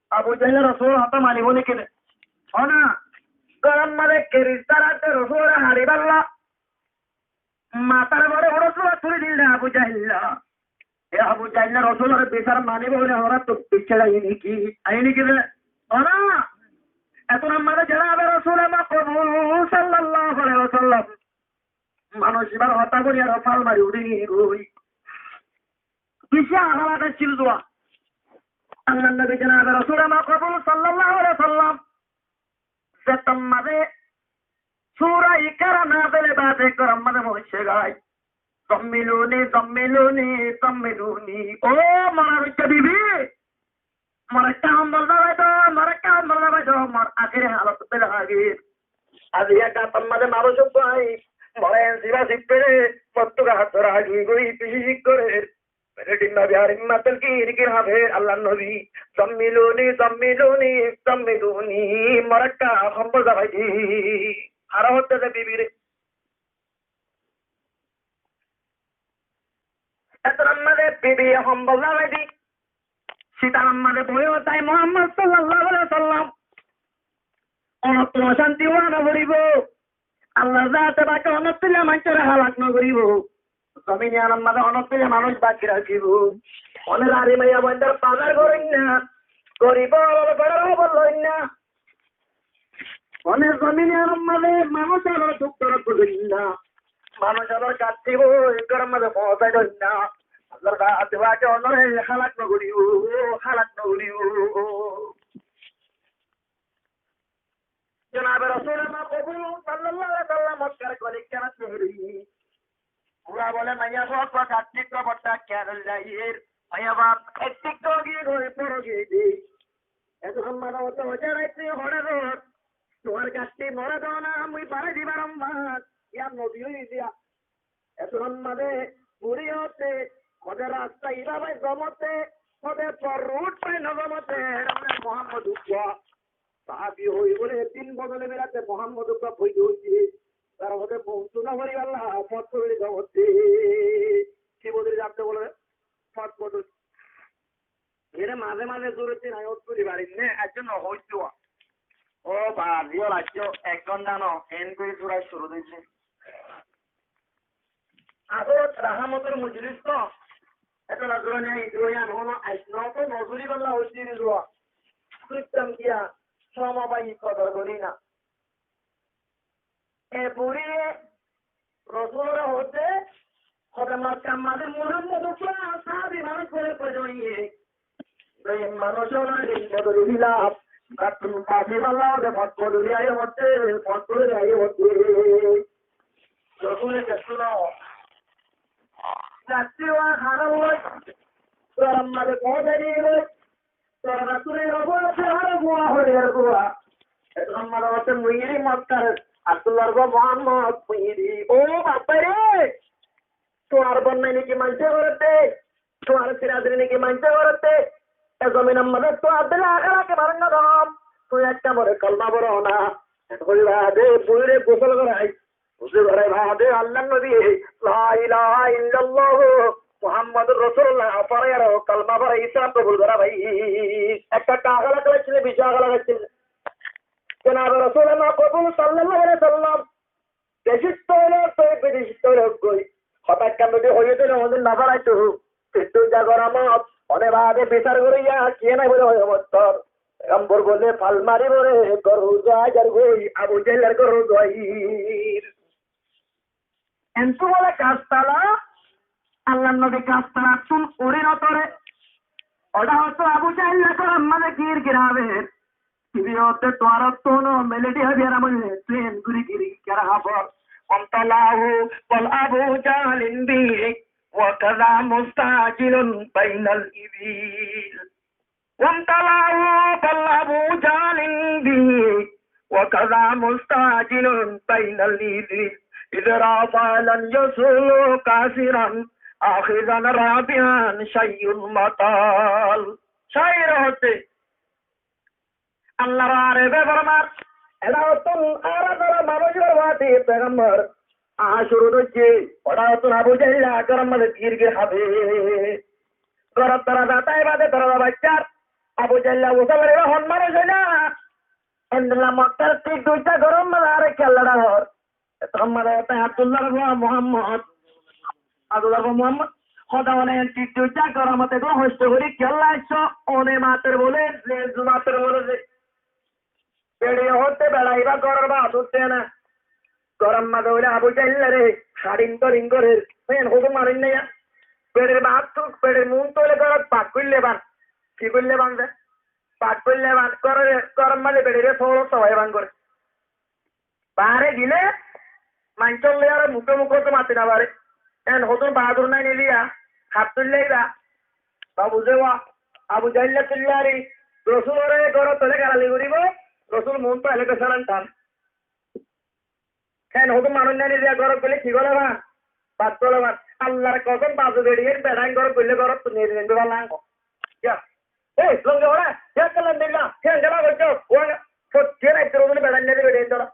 Abu Jahil Rosulor hotá manibo niki de? Ó na. Gorom mazé Kiristan asé Rosulore haribálla. Matár uore Rosulore tuli dil de Abu Jahil. E Abu Jahil Rosulor bisar manibo buli añárattú biccá zai niki? Ai niki de? Ó na. Etún mazé Janabe Rosule Makbul sallallahu alaihi wasallam manúic ibár hotá fúni aró fal mari uçí giyé goi. Bicí halak accíl zuwa. Allar nobi Janabe Rosule Makbul sallallahu alaihi wasallam zettót mazé sura Ikara nazil óiye de gorom mazé foóñsi giyé. Zammiluni, zammiluni, zammiluni. Ó morar uggwá bibi, more ekká hombol zabai do, more ekká hombol zabai do, mor akhéri halot bela lage. Aijja gattór mazé manúic uggwá more en ziba sipere, mottú gat dóra agi goi bicí sik gorer. Mere dimma bihar imma tel gir gir haber Allar nobi. Zammiluni, zammiluni, zammiluni, more ekká hombol zabai di. Hará hotte de bibire. Etún mazé bibiye hombol zabai di. Sitar mazé boiyó de Muhammad sallallahu alaihi wasallam. Onottú ocánti ówa no foribo. Allar zate pake onottú manúcore halak no goribo. Zomin iyanor mazé onottú manúic baki rakibo. One nari maiya boindor bazar goróinna. Goribor berar hóbor loinna. One zomin iyanor mazé manúic ókkolor duk dorod buzoinna. Manúic ókkolor gatí boi gorom mazé foóñsai doinna. Allar zate pake onore halak no goribo, halak no goribo. Janabe Rosule Makbul sallallahu alaihi wasallam Mokkar golikkanot neheri. Fura bole maiyafua uggwá gattír uore botta kiyá gorí zaiyér. Maiyafua ek tikka giyé goi, foro giyé de. Etún mazé hoto hojar aitté hoçé rot. Tuáñr gattí more dona, mui barai dibar ammar. Yá nobi ói ziya. Etún mazé furi hoté, hoté rasta ibá bai zomote, hoté for rut bai no zomote, Muhammad uggwá. Sahabi hoi bole din bodole beratte Muhammad uggwá foida óiye. Tar hoté bontu no fori Allah, fot fori zomote. Ki bodole zatte bole, fot bodole. Ere mazé mazé zurut din añí ot tuli farim né, aijjó no hoitó. Ó bazi ol, aijjó ek gonta no, en gori sura curu óiye. Asóle rahámotor mojlis to, etó na zurani añí dui yan hono aij no to no zuri balla hoitó ni zuwa. Suittam giya, soma bai kodor gori na. E furiye Rosulore hoódde, hoódde Mokkar mazé Muhammod uggwá sahabi manúc bole foida óiye. Ze manúc óre din bodoli dila, gattún basi balla hoódde fot bodoli aiyé hoódde, fot bodoli aiyé hoódde. Rosule dekíl, gatti wa haram loi, gorom mazé foóñsai diyé goi. Tor bature rogo ase, aro gua hore, aro gua. Etún mazé ase muiri Mokkar, Abdullar gua Muhammod muiri. Ó baba re, tuáñr bonnai niki maincé gorédde, tuáñr siradiri niki maincé gorédde. E zominor mazé tuáñr dile akal ake maron na dom. Tui ekka more kolma foro na. Etún hoiba de, muiri gusol gorai. Buzí farai bade Allar nobi, "La ilaha illallah Muhammadur Rasulullah" forai aró kalma forai Islam kobul gora bái. Ekka ekka akhlak accíl, beci akhlak accíl. Janabe Rasul Makbul sallallahu alaihi wasallam, decót óile hoi, bidecót óile hoi, hotá ekkan zodi hoiye dile honodin no foraito. Fittu ja goramot, one bade bisar goríya, kiyé nai bole hoiye mottor. Pegambor bole, fal mari bole, gor uzu aizar goi, Abu Jehel gor uzu aizar. Entu bole gastala, Allar nobi gastala tun uri no tore. Oda hoto Abu Jehel gor mazé gir gir habe. Tibi hote tuáñr tun meledi habe ar amul tun giri giri kera habar. وامتلاه بل أبو جهل به وكذا مستعجل بين الإبل. وامتلاه بل أبو جهل به وكذا مستعجل بين الإبل. إذ رأى فعلا يسول كاسرا آخذا رابحا شيء مطال. Cáir hoódde, Allar arebe formar, eçé ottún añára zara manúic íbar báti pegambor aha cúru goijjé, oçé ottún Abu Jahilla góror mazé gír gír hábe. Góror doraza táiba de, doraza baiccár. Abu Jahilla usá gorí, hon manúic óile, endilla Mokkár thík duijja góror mazé añáre kiyólla hoór? Ettór mazé hoódde Abdullar fua Muhammod. Abdullar fua Muhammod. Hoódde one en thík duijja góror mazé eggúa hoctó gorí kiyólla aiccó? One mater bóle, ze zu mater bóle ze. Beçiye hoódde beça ibá góror baát uddé na. Góror mazé óile Abu Jahillare haçin dórin gorér. Híyan hodún manúic naiya. Beçir baát tú, beçir muúntu óile górot bak goille ban. Ki goille ban ze? Bak goille ban. Góror, góror mazé beçire sóoçot sobái ban goré. Baáre gile maincór loi aró muké muké to mati no faré. En hodún baádur nai niliya, hát tuillaiba. Ba buzé wa, Abu Jahilla tuillari, Rosulore górot óile galali goríbo, Rosul muúntu aile besaran tan. En hodún manúic nai niliya górot goille ki goille ban? Bak goille ban. Allar kosóm, bazu beçiye beçain górot goille górot tún neri neri balla ango. Ya. Ei, longi ora, ya kalan dilla, ya gala gojo, wa, fottí rai turu dun beçain neri beçain dora.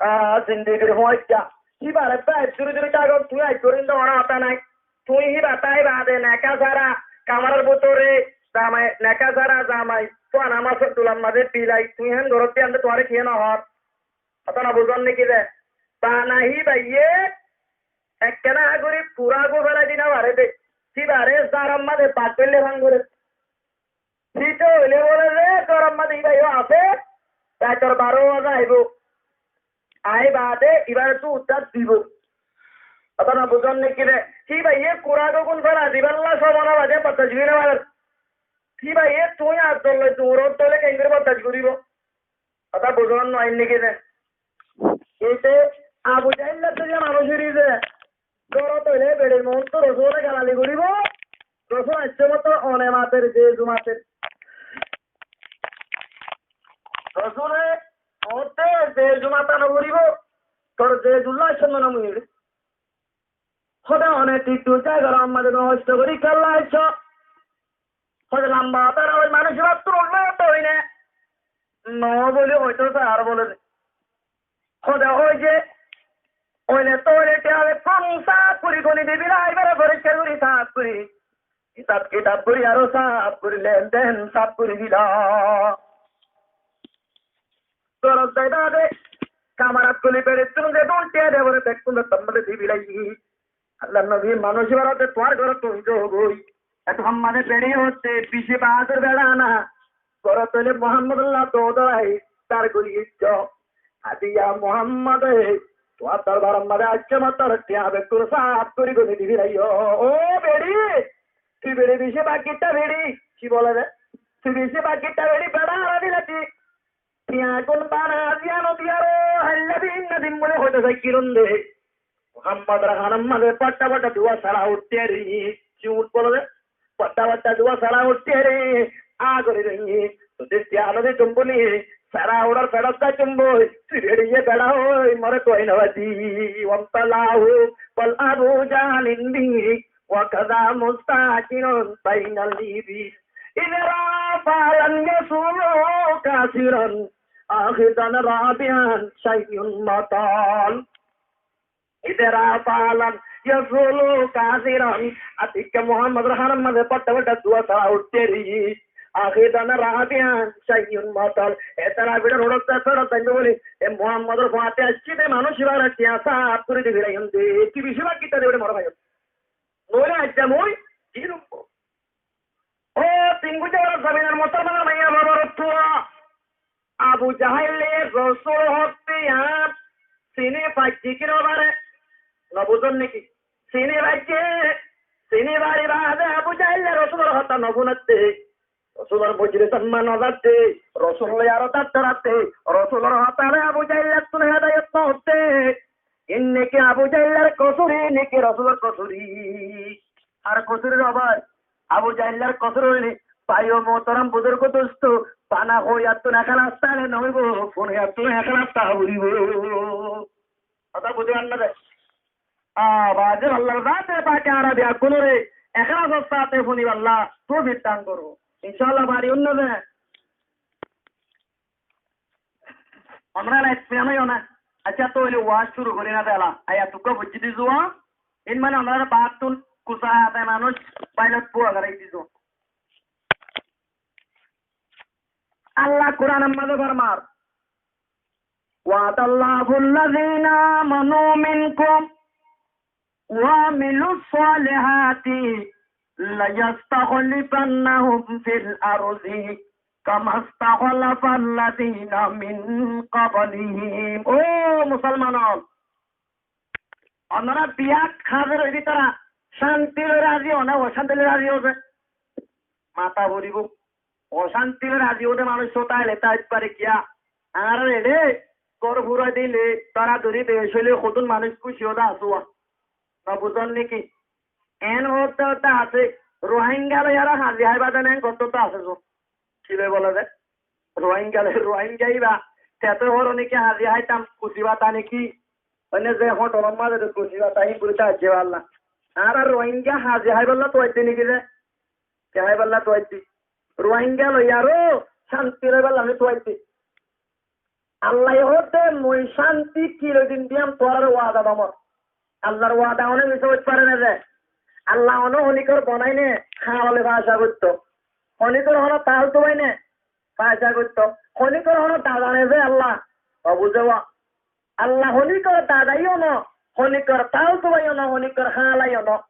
A, zindigir fuaijja. Híbare bái duri duri tágon, tuñí aijjó inde hono hotá nái. Tuñí híba tái baade neka sára, kamarar bútore zamai, neka sára zamai, fuana masor dular mazé bilai, tuñí hén goró de ande tuáñre kiyé no hoór? Hotá no buzón né ki de? Bana híbaye ekkena gorí fura gufela di no fare de. Híbare sárar mazé bak goille fán goré. Híte óile bóle ze, góror mazé íba yó asé, raitor baró baze aibó. Aái baade íbare dút dát dibó. Hotá no buzón né ki de? Híbaye kuragogun fela dibálla somono baade bordac gorí no farer. Híbaye tuñí addor loi duñrot dóile keéngori bordac goríbo? Hotá buzón no aiyér né ki de? Ite Abu Jahilla tuilla manúic eri ze, górot óile beçir muúntu Rosulore galali goríbo, Rosul aiccé mottor one mater, ze zu mater. Rosule hoódde ze zu mata no goríbo, tor ze zulla aiccó no muñir. Hóde one thík duijja góror mazé no hoctó gorí kiyólla aiccó? Hóde lamba hotá no hoói, manúic íbattú uggwá hotá hoói né. No bóli hoitó saá ar bóle de. Hóde hoói ze, óile tóile thiañ bekkún sáf gorí goni dibilá, ibáre foriskar gorí sáf gorí. Hisab kitab gorí aró sáf gorí, len den sáf gorí dila. Górot zai baade kamarat guli beçittún ze dún thiañ de, ibáre bekkún de tor mazé dibilai. Allar nobi, manúic íbar de tuáñr górot tuñí zogói. Ettór mazé beçi hoódde bicí baádur beça na. Górot óile Muhammodolla dóu dóu ai, tar guli ijjó. Adi ya Muhammod, tuáñr dorbaror mazé aiccé mottor thiañ bekkún sáf gorí goni dibilaiyo. Ó beçi, tui beçi bicí bakitta beçi, ki bóle de? Tui bicí bakitta beçi, beça ara dila di. Thiañ gun bana ziyán diyaré, háilla din na din bóli hoitó saikkiron de. Muhammodor hánor mazé fotta fotta duwa sara uiththé re, ki uth bóle de? Fotta fotta duwa sara uiththé re, a gorí re, tui de thiañ no ditum bóli, sara uçar feçot zaitum bóli, tui beçiye beça ói, more tuai no fadi. وامتلاه بل أبو جهل به وكذا مستعجل بين الإبل. إذ رأى فعلا يسول كاسرا آخذا رابحا شيء مطال. إذ رأى فعلا يسول كاسرا. Atikka Muhammodor hánor mazé fotta fotta duwa sara uiththé re. آخذا رابحا شيء مطال. E sara feçot uçar feçot zaitum bóli, e Muhammodor fuañti aiccé de manúic íbar thiañ sáf gorí dibilaiyon de. Tui bicí bakitta de beçi, more faiyo. Noóile aijja mui ki lumbo. Ó, tin gujja bára zaminor musolmanor maiya babar ottuwa. Abu Jahille Rosul hotte yián sini faijje ki no fare? No buzon niki? Sini faijje, sini fari baade Abu Jahille Rosulor hotá no funatte, Rosulor mojlisot no zatte, Rosul loi aró tar doratte, Rosulor hotá loi Abu Jahillettún hedayot no hotte. Enne Kosuri niki Rosulor kosuri? Ar kosuri no bái, Abu Jahillar kosuri óile, bái o muhtaram buzurgo dosto, bana hoiyattún ek rasta aile no óibo, funiyattún ek rasta óibo. Hotá buzí faron né de? A, wajib Allar zate pake añára beggúnore eklasor sáte funibálla toufik dan gorouk. Incállah, bari unna de. Onora lait firam óiyo na. Accá, tóile waz cúru gorí na de ela. Ayat uggwá foijjí di zuwa. In mane onora báttun kusa ate manúic báilot bua gorí di zuwa. Allah Kuranor maze formar, وعد الله الذين آمنوا منكم وعملوا الصالحات ليستخلفنهم في الأرض كما استخلف الذين من قبلهم. Ó musolman ol, onora biyat házir óibi, tara cánti loi razi ó na ocánti loi razi ó de? Mata foribo. Ocánti loi razi ó de manúic sóta aile táit fare kiyá? Añárar eçe gór fúrai dile, dóradóri bec óile hodún manúic kúci ó de asé wa? No buzón niki? En hoódde hoódde asé, Ruáingga loi aró hazi háiba de en hoódde hoódde asé zon. Ki loi bole de? Ruáingga loi, Ruáingga íba. Te to hoór niki hazi háitam, kusi bata niki? Óine ze hotelor maze de kusi bata hín buli de aijjé balla. Añára Ruáingga hazi háiballa tuaidde niki de? Ki háiballa tuaidde? Ruáingga loi aró cánti loiballa tuaidde. Allaye hoódde, mui cánti kilodin diyam tuáñrare wada dómor. Allar wada hone misa óit fare né de? Allah hone honikor bonai né hála loi fása goittó? Honikor hone tal tubai né fása goittó? Honikor hone dada né de Allah? Obuze wa. Allah honikor dadaiyó no, honikor tal tubaiyó no, honikor hálaiyó no.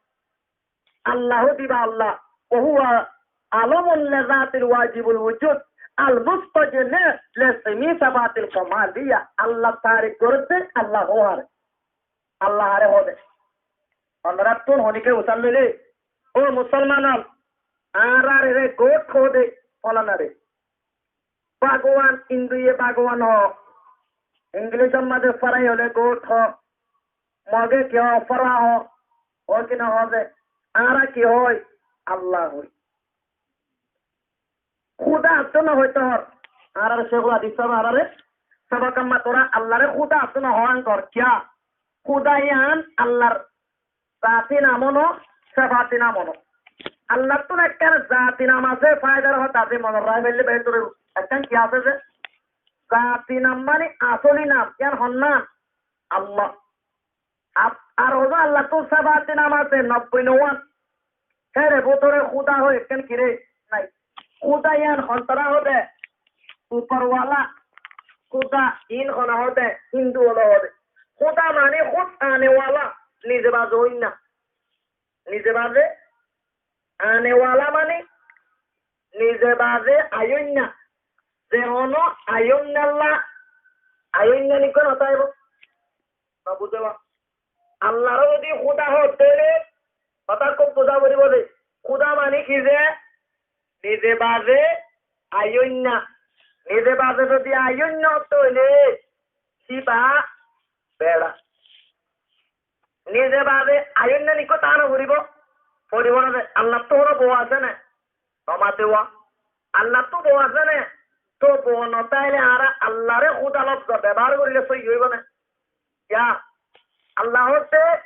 Allahu diba Allah, وهو علم لذاته واجب الوجود المستجل لجميع صفات الكمالية. Allah tarif goródde, Allah hoór. Allah hare hoóde. Onórattún honíke usal loile, ó musolman ol, añárare God hoóde, folanare. Bhagwan, Hinduye Bhagwan hoó. Inglicor maze forai óile God hoó. Moge ki hoó? Fora hoó. Hoó ki no hoó de? Añára ki hoói? Allah hoói. Kúda asé no hoói tor? Añárar Cékul Hadis sábe añárare sabak amma tora Allaré Kúda asé no hoó añgor kiyá? Kúda yián Allar zati nam ó no, sefati nam ó no. Allattún ekkán zati nam asé, faidar hotá asé, monot raái faille beétor óibo. Ekkán ki asé ze? Zati nam mani asóli nam, yián hon nam? Allah. Ar, ar hoó ze Allattún sefati nam asé nobboi nouwán. Hére bútore Kúda hoó ekkán kiré nái. Kúda yián hontará hoó de? Uporwala. Kúda iín hone hoó de? Hindu ókkole hoó de. Kúda mani khud ane wala, nize baze óinna. Nize baze ane wala mani nize baze aiyóinna. Ze honó aiyóinnalla, aiyóinna nikká no táibo. No buzó ba? Allaré zodi Kúda hoó de óile, hotá kúb buzá foribó de. Kúda mani ki ze? Nize baze aiyóinna. Nize baze zodi aiyóinna óito óile, ki ba? Beça. Nize baze aiyóinna nikká táa no foribó? Foribó no de. Allattú honó bou asé né? No mate wa. Allattú bou asé né? Tó bou no táile añára Allaré Kúda lofzo bebohár goríle sóiyi óibo né? Kiyá? Allah hoódde,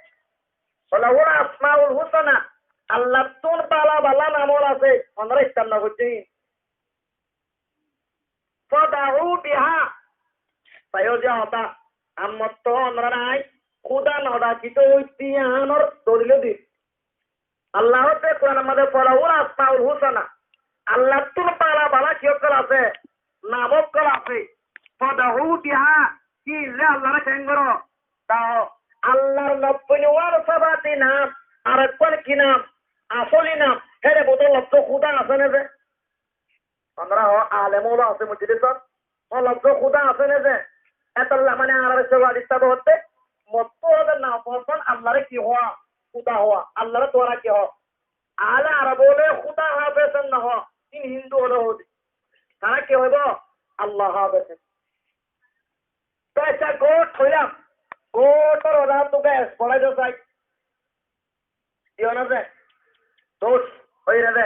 "Walahul asmaul husna." Allattún bála bála nam ól asé, onóra istemmal goijjó. "Fad'uhu biha." Saiyó de hotá, ammotto onóra nái, Kúda no dhakitó óitte yiánor dolil dir. Allah hoódde Kuranor maze, "Falahul asmaul husna." Allattún bála bála ki ókkol asé? Nam ókkol asé. "Fad'uhu biha." Ki ze Allaré keén goró? Dao. Allar nobboi nouwán sefati nam, arekkán ki nam? Asóli nam. Hére bútore lofzo Kúda asé né ze? Onóra hoó, alem ókkol asé mujlisot. Ó lofzo Kúda asé né ze? Etolla mane añárar Cékul Hadis sábe hoódde, mottu hoóde nafosán Allaré ki hoó? Kúda hoó. Allaré tuáñra ki hoó? Ahle Arob ókkole Kúda hafes no hoó, iín Hindu ókkole hoó de. Tará ki hoibo? Allah hafes. Tó accá, God hoilam. God or hotá tuáñre forai do sai. Ki óiye de? Dóc óiye de.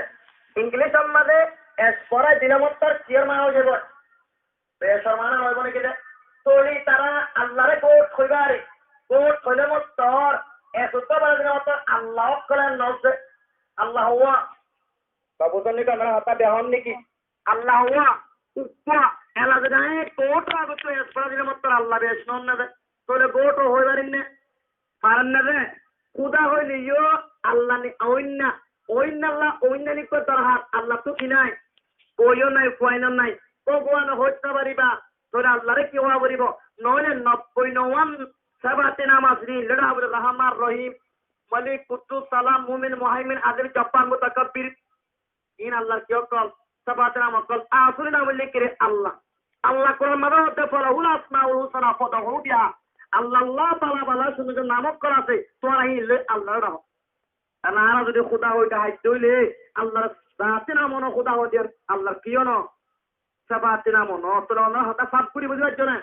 Ingilícor mazé es forai dile mottor ki or mana ói zaibo? Becor mana óibo né ki de? Tóile tará Allaré God hoibar, God hoile mottor, es uddá forai dile mottor Allah ókkole no de. Allah huwa. Ba buzón né ki, añára hotá dehón né ki? Allah huwa, uggwá, ela zodi añí God or agottú es forai dile mottor Allah bec no de. Tóile God ó hoi farir né? Farir né de? Kúda hoile yó Allah ni, oinna, oinna Allah, oinna ni koi dorhar, Allah ttú ki nai? Boi yó nai, fuain ó nai. Bhogoban ó hoit no fariba, tóile Allaré ki hoó foribo? Noóile nobboi nouwan sefate nam asé, ín loi dahá foribo, Rahman, Rahim, Malik, Kuddus, Salam, Mumin, Muhaimin, Azim, Jabbar, Mutakabbir. Ín Allar ki ókkol? Sefate nam ókkol. Asóli nam óilde ki re? Allah. Allah Kuran mazé hoódde, "Falahul asmaul husna fad'uhu biha." Allar lá bála bála cúndor cúndor nam ókkol asé, tuáñra ín loi Allaré dahó. Ar añára zodi Kúda hoi dahái de óile, Allar zati nam ó no Kúda hoi de, Allar ki ó no? Sefate nam ó no. Tóile onára hotá sáf gorí buzí faijjó né?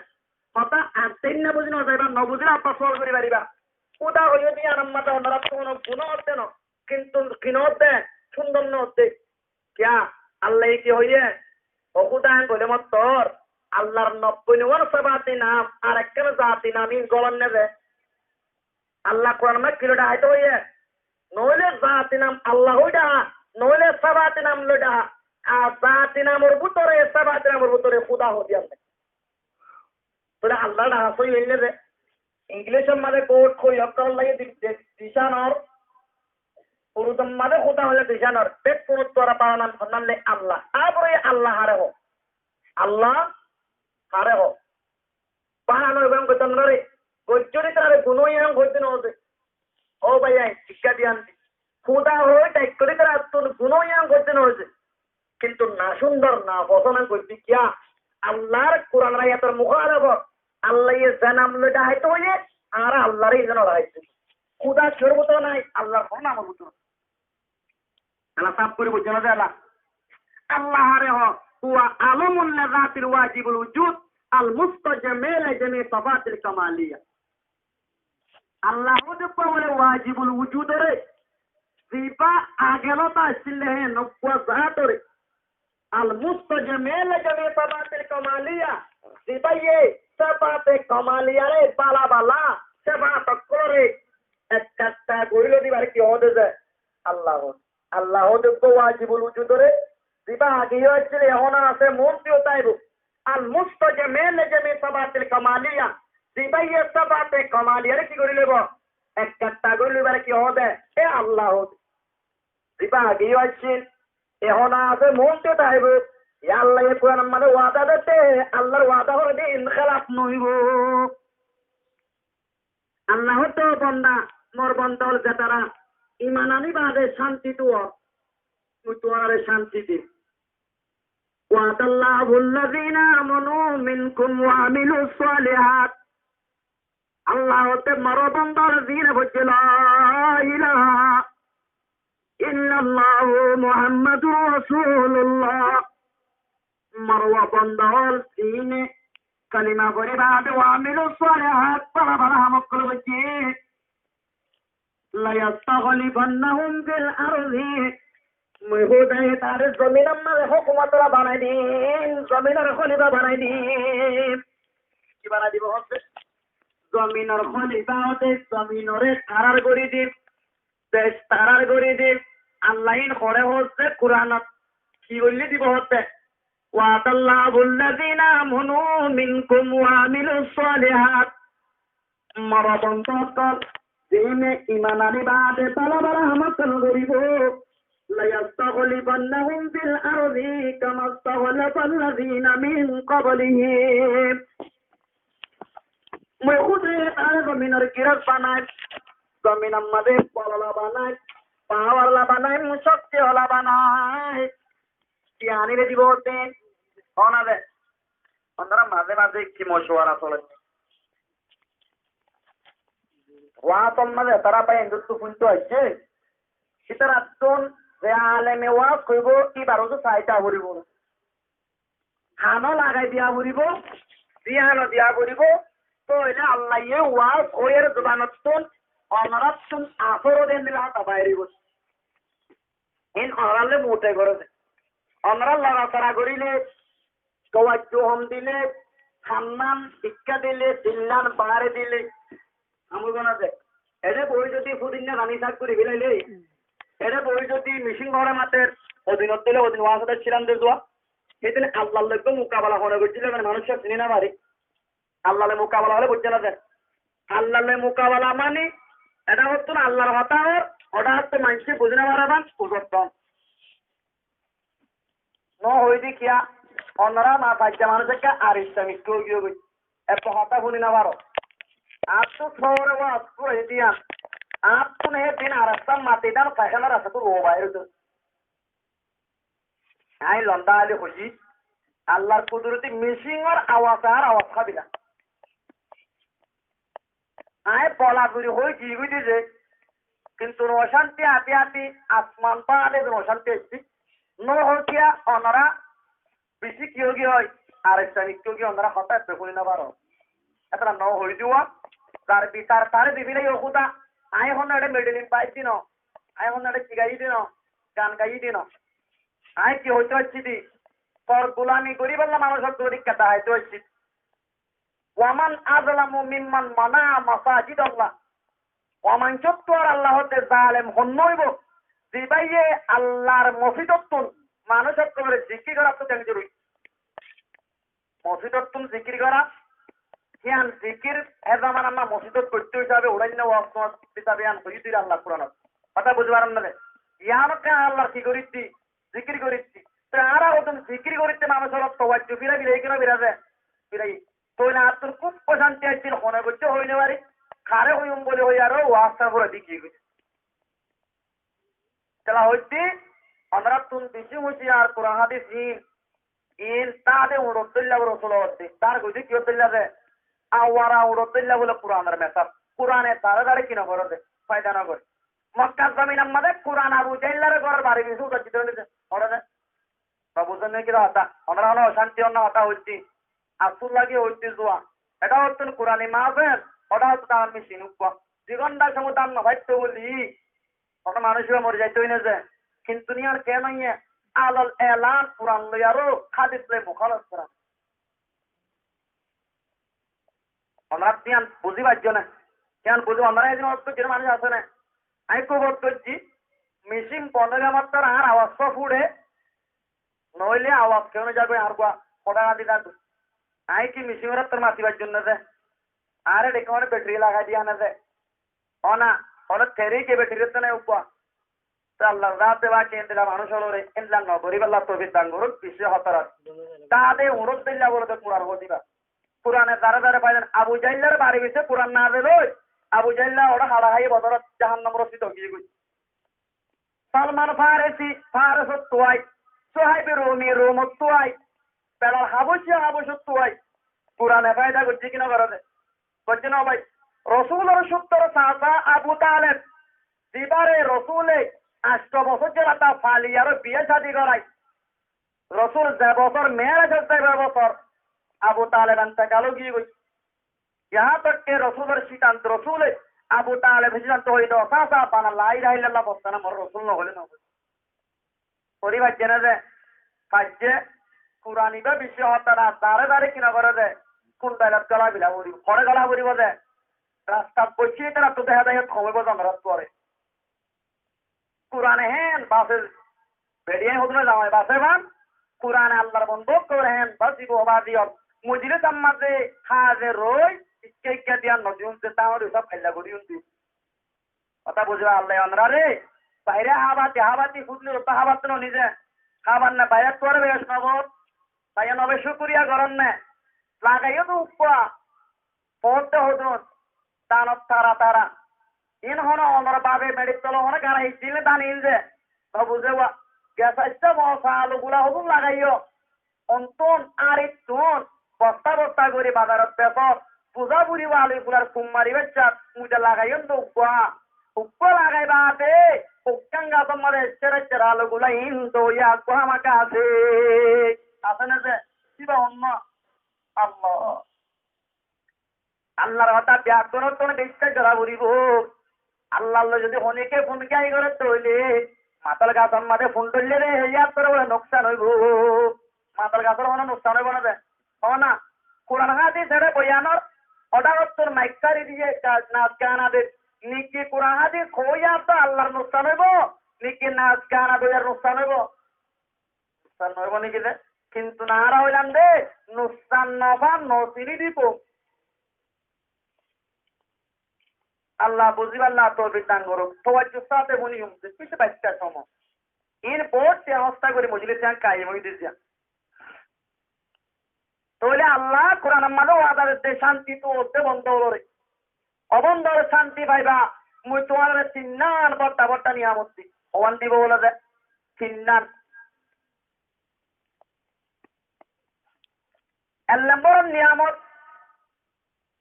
Hotá añára buzí no zaiba, no buzíle abbá sual gorí fariba. Kúda hoiyé de yíanor mazé onárattú hono guná ódde no, kintu ki no ódde? Cúndor no ódde. Kiyá? Allaye ki hoiyé? Ó Kúda, añí hoilé mottor, Allar nobboi nouwan sefate nam ar ekkán zati nam ín golor né de? Allah Kuran mazé ki loi dahái de hoiyé? Noóile zati nam Allah hoi dahá, noóile sefate nam loi dahá. Ar zati namor bútore, sefate namor bútore Kúda hoi diyé. Tóile Allah dahá sóiyi óil né de? Ingilícor mazé God hoi ókkol loi di-, di-, dicánor, Urdúr mazé Kúda hoilé dicánor, bekkúnottú añára bála nam honnán de? Allah. Abar Allah haré hoó? Allah haré hoó? Bála no hoibo, goittó no fare. Goijjó de tarare guná óiye hoó de no hoó de. Ó bái, añí zikká diyan de. Kúda hoi daikkó de tarattún guná óiye hoó de no hoó de. Kintu nacúndor, nafosón goijjé kiyá? Allar Kuranor ayator muhálefot. Allaye ze nam loi dahái de hoiyé, añára Allaré ín loi no dahái de. Kúda ki or bútore nai? Allar hono namor bútore. Ela sáf gorí buijjó né de ela? Allah haré hoó, "Huwa alamun li zatil wajibul wujud, al mustajmi li jami sifatil kamaliya." Allah hoó de uggwá bóle wajibul wujud ore, zibá age lóti accíl de hé uggwá zat ore. Al mustajmi li jami sifatil kamaliya, zibáye sefate kamaliyare bála bála sefat ókkolore ekkattá gorí loi dibar ki hoó de ze? Allah hoó. Allah hoó de uggwá wajibul wujud ore, zibá age yó accíl, ehón asé, muúntu táibo. Al mustajmi li jami sifatil kamaliya, zibáye sefate kamaliyare ki gorí loibo? Ekkattá gorí loibare ki hoó de? E Allah hoó de. Zibá age yó accíl, ehón asé, muúntu táibo. Yá Allaye Kuranor mazé wada diyé de, Allar wada hoór de hín hélaf no óibo. Allah hoódde, ó bonda, mor bonda ókkol zetará iman aní baade cánti tuwar, mui tuáñrare cánti dim. Wa'adallahu allazina amanu minkum wa amilus salihat. Allah hoódde, mor bonda ókkol ziín e foijjé la ilaha illallahu Muhammadur Rasulullah. Mor bonda ókkol ziín e kalima forí baade wa amilus salihat, bála bála ham ókkol goijjé. La yastakhlifannahum fil ardi. Mui Kúdaye tarare zominor mazé hókumot ola banai dim, zominor kholifa banai dim. Ki banai dibo hoódde? Zominor kholifa óde, zominore karar gorí dim, dec karar gorí dim. Allah ín hoór hoódde Kuranot. Ki gorí dibo hoódde? Wa'adallahu allazina amanu minkum wa amilus salihat. Mor bonda ókkol, ziín e iman aní baade bála bála ham ókkol goríbo. La yastakhlifannahum fil ardi kama stakhlafal lazina min qablihim. Mui Kúdaye tarare zominor girós banaim, zominor mazé bol ola banaim, pawar ola banaim, cókti ola banaim. Ki aní re dibo de? Ónare, ónara mazé mazé ki mocuwara sole? Waátor mazé tará bái endurtu fúinto aiccé. Ítarattún ze aleme waás goríbo, íbar uzu saita foribo. Hano lagai diya foribo, ziyano diya foribo, tóile Allaye waás óiyore zubanottún onoráttun asór de endilla hotá bairibó. Iín onorálla mute goré de. Onorá lorasora goríle, towajju hom dile, hannán bikká dile, dillán baáre dile, amul bana de. Ede boi zodi fudinna rani sak gori bilaile, ede boi zodi micin gore mater, odin ottele odin waasada cilan de zuwa. Hétele Allar loi mukabala hone goijjile mane manúic sini no fare. Allar loi mukabala hole bujje no de. Allar loi mukabala mani, eda hottún Allar hotá or, oda hottún maincé buzi no fare ban, buzotton. No hoidi kiya, onora ma faijja manúic ekka ar Islamik ói giyói. Etó hotá funi no faro. Añáttu sóore waz fúrai diyan. Añáttu ne din ar rasta mati dan faikána rasta tu ro bair óito. Añí londa ali hoiyí, Allar kuduroti micin or awaz ar awaz hábila. Añí bola duri hoi giyói de, kintu no ocánti ati ati asman baade no ocánti aiccé. No hoiya onora beci kiyó giyói, ar Islamik kiyó giyói onora hotá ebbe funi no faro. Etara no hoi diwa, zar bitar tare dibi na yo Huda, añí hon ede medalin bai dino, añí hon ede ki gai dino, gan gai dino. Añí ki hoito aiccí de, tor gulami goribolla manúic or dóri keta hoito aiccí. ومن أظلم ممن منع مساجد الله. Oman cóttu ar Allah hoódde zalem honnúa óibo, zibáye Allar mosídottún manúic ókkolore zikir gorattú teng zuroi. Mosídottún zikir gora, yián zikir hé zamanat mosídot goittó hísabe uçáinna waz no hísabe yián hoiyé de Allah Kuranot. Hotá buzí faron né? Yián ókkolore Allar ki gorídde, zikir gorídde. Te añára ódun zikir gorídde manúic ólor towajju fira fira ki no fira ze? Fira. Tóile añáttu kúb ocánti aiccíl, hone goijjé hoi no fari, hare hoiyum buli hoi aró wasta fura di giyói. Tela hoiddé, onorattún beci huciyar Kuran hádis in, in tade uñçot dóilla bóle Rosule hoiddé, tar goijjé kiyór dóilla de, awara uñçot dóilla bóle Kuranor mesal, Kurane tare tare ki no goré de, faida no goré. Mokkar zominor mazé Kuran Abu Jaillare góror bari bise uçaijjé de, goré de. Ba buzón né ki hotá? Onora hono ocánti onno hotá hoiddé. Asúl lagi hoiddé zuwa. Eta hottún Kurani mahfil, ota hottún añár micin uggúa. Di gónta somót dan no faitto buli, hono manúic iba mori zaito né ze. Kintu niyan ken óiye? Alal elan Kuran loi aró hádis loi mukálaf goran. Onora tiyan buzí faijjó né? Tiyan buzí, onora edin otto jene manúic asé né? Añí kobor goijjí, micin bon óile mattor añár awaz fúçe, noóile awaz keéne zagói añár gua, hoçé adi zagói. Añí ki micin or ottor mati faijjum né ze? Añáre dhékki mane betri lagai diya né ze? Ona, ona terike betri rette nai uggúa. Te Allah zate pake endilla manúic ólore endilla no goríballa toufik dan gorouk, beci hótorat. Tade uñçot dóilla bóle de Kuran hodiba. Kurane zare zare failen Abu Jaillare bari bise Kuran nazel ói. Abu Jailla ora hara haiye bodorot jahannamor rossi dogiyé goi. Salman Farisi, Faris ottú ai. Suhaib Rumi, Rum ottú ai. Belal Haboci, Haboci ottú ai. Kurane faida goijjé ki no goré de? Goijjé no bái. Rosulor suttor sasa Abu Taleb, zibare Rosule ancto bosór zerata fali aró biya cádi gorai. Rosul ze bosór Meérajot zaibar bosór Abu Taleb entekal ói giyé goi. Yahá tak ke Rosulor siddhanto, Rosule Abu Taleb siddhanto hoiyé de, sasa bana la ilaha illallah fottá na, mor Rosul no hoile no hoile. Fori faijjé né ze? Faijjé. Kuran ibá beci hótara, dare dare ki no goré de? Kun dailat gola bila foribo, hore gola foribo de? Rastat boiccé, ítara to deha dai hom óibo zongorat fore. Kurane hén base, beçiyain hodún zamai base ban, Kurane Allar bondo ókkol hén basibo, basiyor. Mojlis ammaze haze roi, ikka ikka diyan nodi unde, tañr sab hailla gori unde. Hotá buziba Allaye onorare. Baire hábati, hábati, fudli ottá hábati no nize. Hábar na, baire tuare besh no bol. Baire no besh cukuriya goron na. Lagaiyó de uggúa. Foótte hodún. Danot tara tara. In hono onor babe meçir tolo hono gara hijjile dan in ze. No buze wa. Gesa issa bo sa alu gula hodún lagaiyó. Ontún, arittún, bosta bosta gori bazarot besor, buza buri wali fular kum mari bessar, muide lagaiyon de uggúa. Uggúa lagai baade, uggán gasor maze eccer eccer alu gula in doiya uggúa hámaka asé. Asé né ze? Kiba honno? Allah. Allar hotá beggúnottún biccác gora foribo. Allar loi zodi honíkka fúnkai goré, tóile matal gasór mazé fún dóille de, yían tor bóle nuksan óibo. Matal gasór honó nuksan óibo ná de? Ó na. Kuran hádis ere boyanor, ódar ottor maik kári diye, ga-, nas gana de. Niki Kuran hádis hoóiya to Allar nuksan óibo, niki nas gana de yar nuksan óibo? Nuksan óibo niki de? Kintu añára óilam de nuksan nofa no sini dibo. Allah buzíballa toufik dan gorouk. Tawajjur sáte fúniyum, de kissú baitta somo. In bout se hosta gori mojlis yan kaiyem ói diye. Tóile Allah Kuranor mazé wada goijje, cánti tu ótte bondó óre. Ó bondó óre, cánti faiba, mui tuáñrare tinnán bodda bodda niyamot dim. Ówan dibo bóle de, tinnán. Ek lombor niyamot,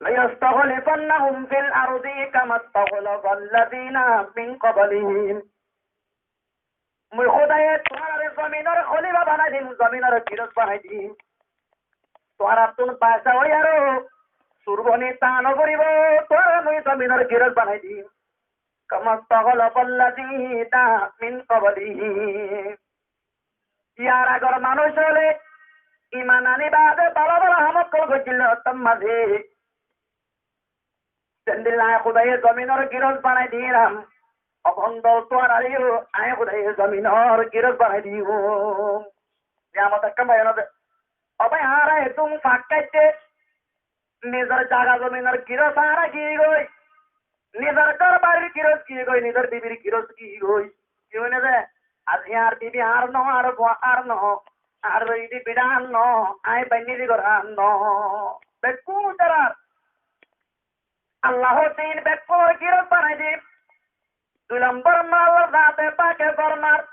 ليستخلفنهم في الأرض كما استخلف الذين من قبلهم. Mui Húdaye tuáñrare zominor holifa banai dim, zominor girós banai dim. Tuáñrattún baca ói aró surboni táno foribo, tuáñrare mui zominor girós banai dim. كما استخلف الذين من قبلهم. Yar agor manúic ókkole iman aní baade bála bála ham ókkol goijjíl de, óttor mazé zendilla añí Húdaye zominor girós banai dilam, ó bondó, tuáñrareyó añí Húdaye zominor girós banai diyum. Niyamot ekkán bái óna de. Ó bái, añára edún fak káite nizor zaga zominor girós añára giyí goi, nizor gór barir girós giyí goi, nizor bibir girós giyí goi. Ki hoine de? Aijja añár bibi añár no, añár fua añár no, añár bidi bida añár no, añí bainní di gór añár no. Bekkún tarar. Allahr din bekkúnor girós banai dim. Dui lombor mazé Allar zate pake formar,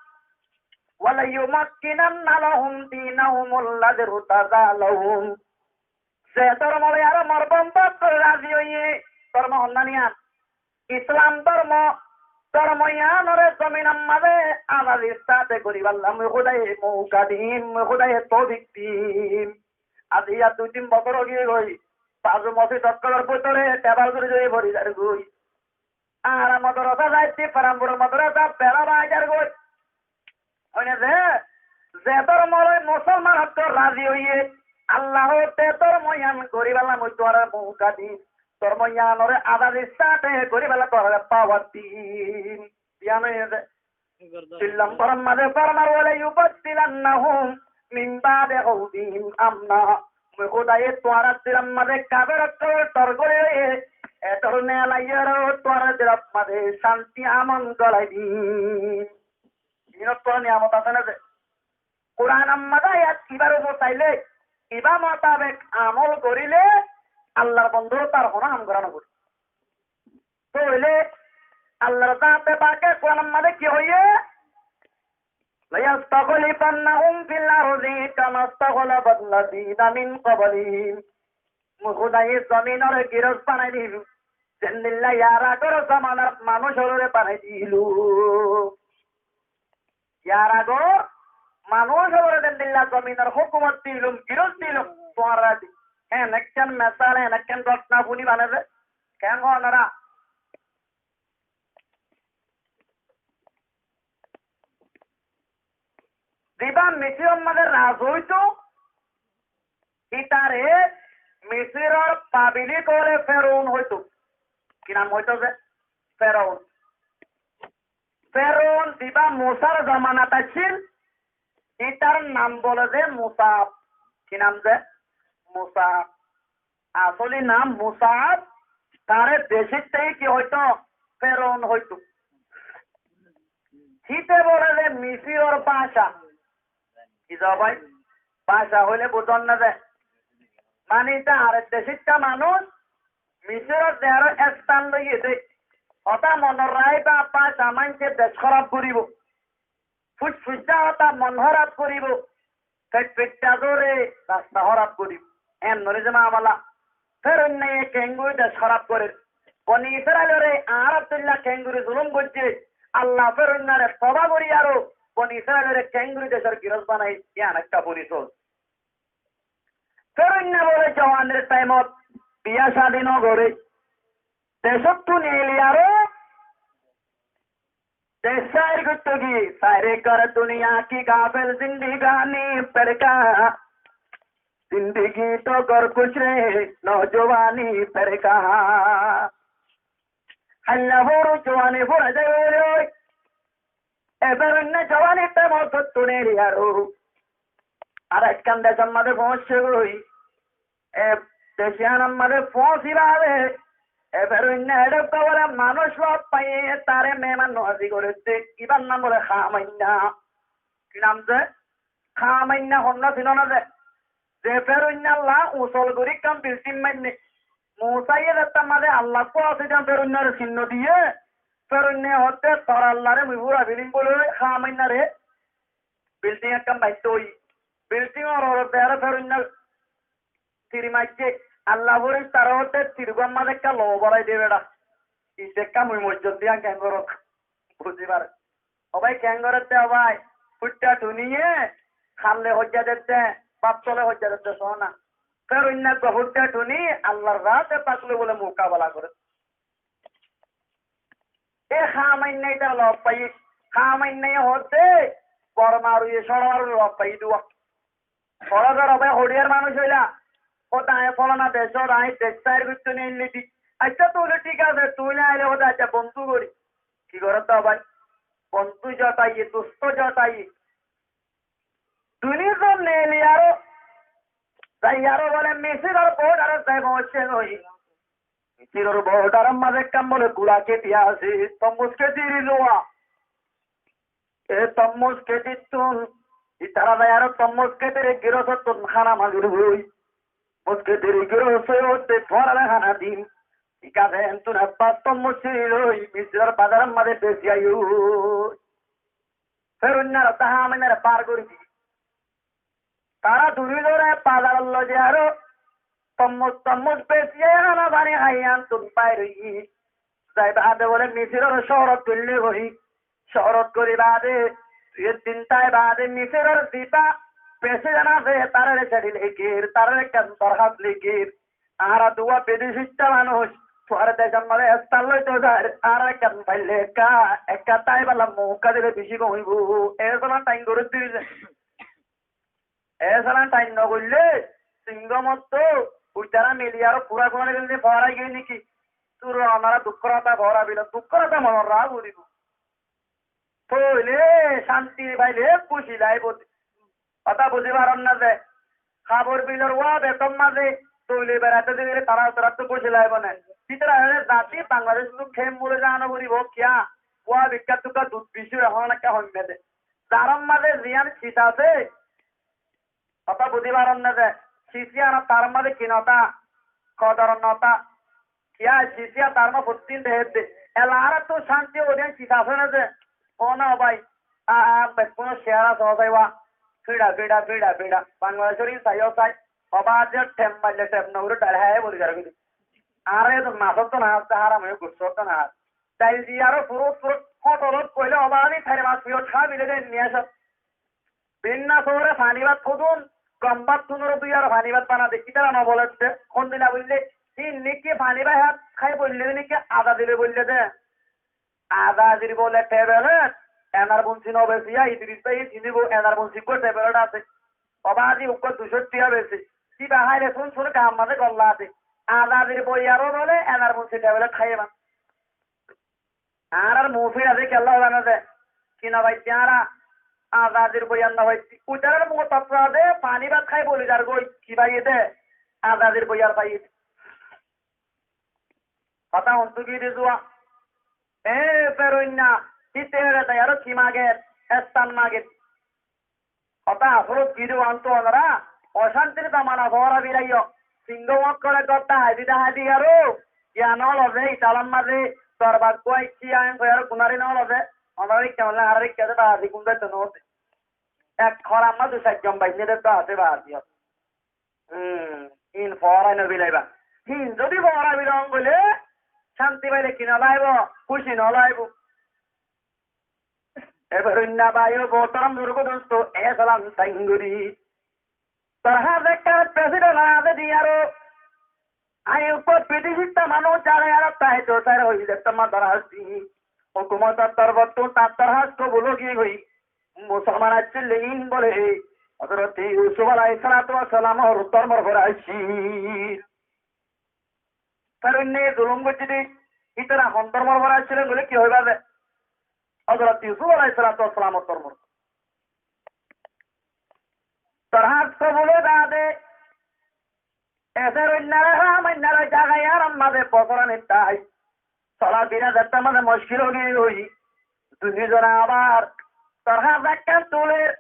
وليمكنن لهم دينهم الذي ارتضى لهم. Ze dórmo loi aró mor bondó ókkol razi óiye, dórmo hondilla yián, Islam dórmo, dórmo yiánore zominor mazé azadír sáte goríballa mui Húdaye mouka dim, mui Húdaye toufik dim. Aijja dui tin bosór ói giyé goi, bazu mosjid ókkolor bútore tebal gorí gorí fori zar goi. Añára modorasa zaitté, Faramburor modorasa bera bái zar goi. Hoine ze, ze dórmo loi musolman ókkol razi óiye, Allahr de dórmo yián goríballa mui tuáñrare mouka dim, dórmo yiánore azadír sáte goríballa tuáñrare pawar dim. Yián hoine ze, tin lombor mazé formar, وليبدلنهم من بعد خوفهم أمنا. Mui Húdaye tuáñrar dilor mazé kafer ókkol dor gorí loiye, e dor neelaiye aró tuáñrar dilor mazé cánti amon golai dim. Inor tuáñrar niyamot asé né ze? Kuranor mazé ayat ibár uore sailé, ibá mutabek amol goríle Allar bondóre tar honó ham gorá no foré. Tóile Allar zate pake Kuranor mazé ki hoiye? ليستخلفنهم في الأرض كما استخلف الذين من قبلهم. Mui Húdaye zominore girós banai dim, zendilla yar agor zomanar manúic ókkolore banai dilum. Yar agor manúic ókkolore zendilla zominor hókumot dilum, girós dilum, tuáñrare di. Héen ekkán mesal, héen ekkán gótona fúniba né ze? Keén hoó onora? Zibá Misiror mazé raza óito, ítare Misiror pablik ókkole Feraun hoito. Ki nam hoito ze? Feraun. Feraun zibá Musar zomanat accíl, ítar nam bóle ze Musab. Ki nam ze? Musab. Asóli nam Musab, taré decót táki ki hoito? Feraun hoito. Híte bóle ze Misiror báca. Ki ze bái? Báca hoilé buzón né ze? Mani íte arek decót táka manúic, Misirot ze aró están loiyé de. Hotá monot raikba, báca maincé dec hóraf goríbo. Fucfucca hotá mon hóraf goríbo, fetfetta zore rasta hóraf goríbo. Eén nori ze mamala. Feraune keéngori dec hóraf gorér? Boni Israilore añár Abdulla keéngori zulum goijjé, Allah Feraunore toba gorí aró Boni Israilore keéngori decor girós banaiyé, yián ekká forisoy. Feraune bóle juwanir thaimot biya cádi no goré. Decóttu neeli aró Te sair gottógi, sair kor duniya ki gafil zindgani ferka. Zindgi to gor kush re, nojowani ferka. Halla furu jowani fura zai oi. E feroinna jowani te mor gottú neli aró. Ar ekkán decor mazé foóñssi goi. E dec iyanor mazé foóñsi baade, e feroinna eçé gobore manúic lofaiye, tare meman nawazi gorédde, ibar nam óilde Hamainna. Ki nam ze? Hamainna. Honnúa sino né ze? Ze feroinna lla usol gorí ekkán bilding mainné. Musa ye zettá mazé Allah kó asé de feroinnare sinno diyé, feroinna hoódde, tor Allah re mui fura bilim bóli Hamainnare bilding ekkán baittói. Bilding or uore de aró feroinna tir maijjé, Allah foric tare hoódde tir gán mazé ekká lou borai de beça. Ite ekká mui moijjom diyan keén goró. Buzí fare. Ó bái, keén gorédde ó bái? Fúiñça thuniye, halle hoijja dedde, báttole hoijja dedde, sóna. Feroinna gua fúiñça thuni, Allar zaate pak loi bóle mukabala goré. E Hamainna ítara lof faiyé, Hamainna ye hoódde, bor maruye cóñr maruye lof faiyé dua. Hoçé zar ó bái, hoçiyar manúic óila, hoódde añí fólana dec, añí dec sair gottóu neli di. Accá, tóile thík asé, tui no ailé hoódde accá, bondú gorí. Ki goródde ó bái? Bondú zotaiye, dustó zotaiye. Duni zon neli aró, zai aró bóle Misiror bordarot zai foóñssi goi. Misiror bordaror mazé ekkán bóle gura kéti asé, tormuz kéti ri luwa. E tormuz kétittún, ítara zai aró tormuz kétir girosottún hána magir goi. Tormuz kétir giros hoódde, tuáñrare hána dim. Thík asé, entún ebbár tormuz siri loi Misiror bazaror mazé besi aiyó. Feroinnare, Hamainnare bar gorí diyé. Tará duni zone bazarot loi zai aró tormuz tormuz besi aiyé, hána faní hái entún bair óiye. Zai baade bóle Misiror cóorot goillé goi. Cóorot gorí baade dui ek din tái baade Misiror zibá president asé, tarare cíthi lekír, tarare ekkán dorhas lekír. Añára dua bideci manúic, tuáñr decor mazé estan loito zair, añára ekkán faillé ekká, ekká táibolla mouka dile beci gom óibo. E salan thaim gorí diyé. E salan thaim no goillé, singo motto, uitará mili aró kura kura gildi fora giyé niki? Tóile onora dukkór hotá fora biló, dukkór hotá monot rakó foribo. Tóile cánti faile kúci laibo. Hotá buzí faron né ze? Hábor bilor wá beton mazé tóile beraitó de gele tará, tará tó kúci laibo né. Ítara hole zati Bangladec cúdu kemp buli zano foribo kiyá? Wá bikká tukká dud bicur ehón ekká hoimmé de. Zaror mazé ziyán sit asé, hotá buzí faron né ze? Sit ziyán tar mazé ki no tá? Kodor no tá. Kiyá, sit ziyán tar mazé fottín dehé de. Ela añárattú cánti ódiyan sit asé né ze? Ó na ó bái, a, a, bekkúnor ciyara soó zaiba. Fíça, fíça, fíça, fíça. Bangladecor in saiyó sai. Ó bái, aijja thep maille thep no gorí dhail háiye boli zargói de. Añára edún masóttu no hás, háram óiye, gossóttu no hás. Dhail di aró furut furut hotelot boile ó bái, sair fañs filot há bile de niye asó. Binna sóore faní bát hodún, gom bát tunóre dui aró faní bát bana de, ítara no bole de, hondilla boille, hín niki faní bát hái boille niki azadi loi boille de. Azadi bole tablet, Enerbunsi no besiya, Idris bái sinibo, Enerbunsi gó tablet asé. Ó bái, uggwá duicó tiya besi. Íba háile sun sun gam mazé golla de. Azadi boiyaró bole Enerbunsi tablet háiye ma. Añárar mufid asé kiyólla zano de, ki no faitté añára? Azadir boiyar no faitté. Utarar muúntu asé de, faní bát hái boli zargói, ki faiyé de? Azadir boiyar faiyé de. Hotá hontú ki de zuwa? E feroinna, híte ere tai aró ki mager? Estan mager. Hotá asolot ki de wantú onora, ocántir zamana fora firaiyó. Singo mokkole gotta haidi de haidi aró, giya no loze, italar mazé dorbar kuwai kiya en koi aró gunari no loze, onora rikka mane añára rikka de bazi gunda to no de. Ek horam ma dui sair zon bainne de to asé bazi. Hmm, in fora no bilaiba. Hin zodi fora bilon gole, cánti paile ki no laibo, kúci no laibo. Ebar óinna bái ó, muhtaram buzurgo dustó, e salam tain gorí. Dorhas ekkán president ore di aró, añí uggwá bideci manúic zare aró tai to sar hoi zette, dorhas di. hókumotor torfóttu tañr torhas kobul ói giyói. Musolman accíl de ín bóle Hozorot Yusuf alaihissalatu wassalamor dórmor fora accíl. Feroinnaye zulum goijjé de, ítara hon dórmor fora accíl bóle ki hoiba de? Hozorot Yusuf alaihissalatu wassalamor dórmor. Torhas kobul ói baade, e Feroinnare Hamainnare zagaiyar mazé bosór ani tái solafira zettór mazé muckil ói giyói, duní zone abar torhas ekkán tuler.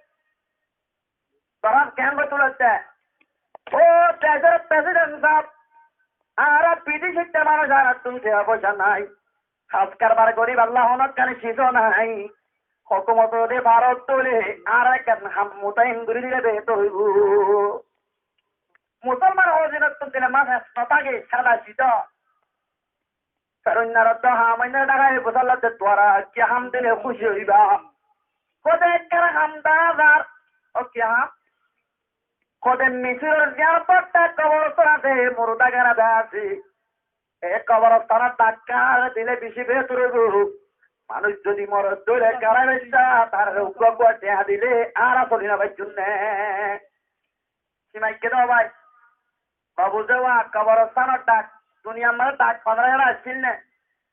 Torhas keén gorí tuler de? Ó decór president sáb, añára bidecót manúic, añárattú tiañ foicá nái, ham karbar goríballa honókkán ciz nái. Hókumot zodi fare dóile añára ekkán ham mutayin gorí dile behétor óibo. Musolman hózinottú dile maf no táke, sáda sida. Feroinnare to Hamainnare dhakaiye fusálde, tuáñra ki ham dile kúci óiba? Hoó de ekkán ham dara zar. Ó ki ham? Hoó de Misiror ziyán fotta koborostan asé, murda gará asé. E koborostánor dhak dile beci behétor óibo. Manúic zodi more dóile gará baiccá, tarare uggwá uggwá tiañ dile añára soli no faijjum né. Ki maikké de bái? Babu, ze wa koborostánor dhak, duniyar mazé dhak banara accíl né?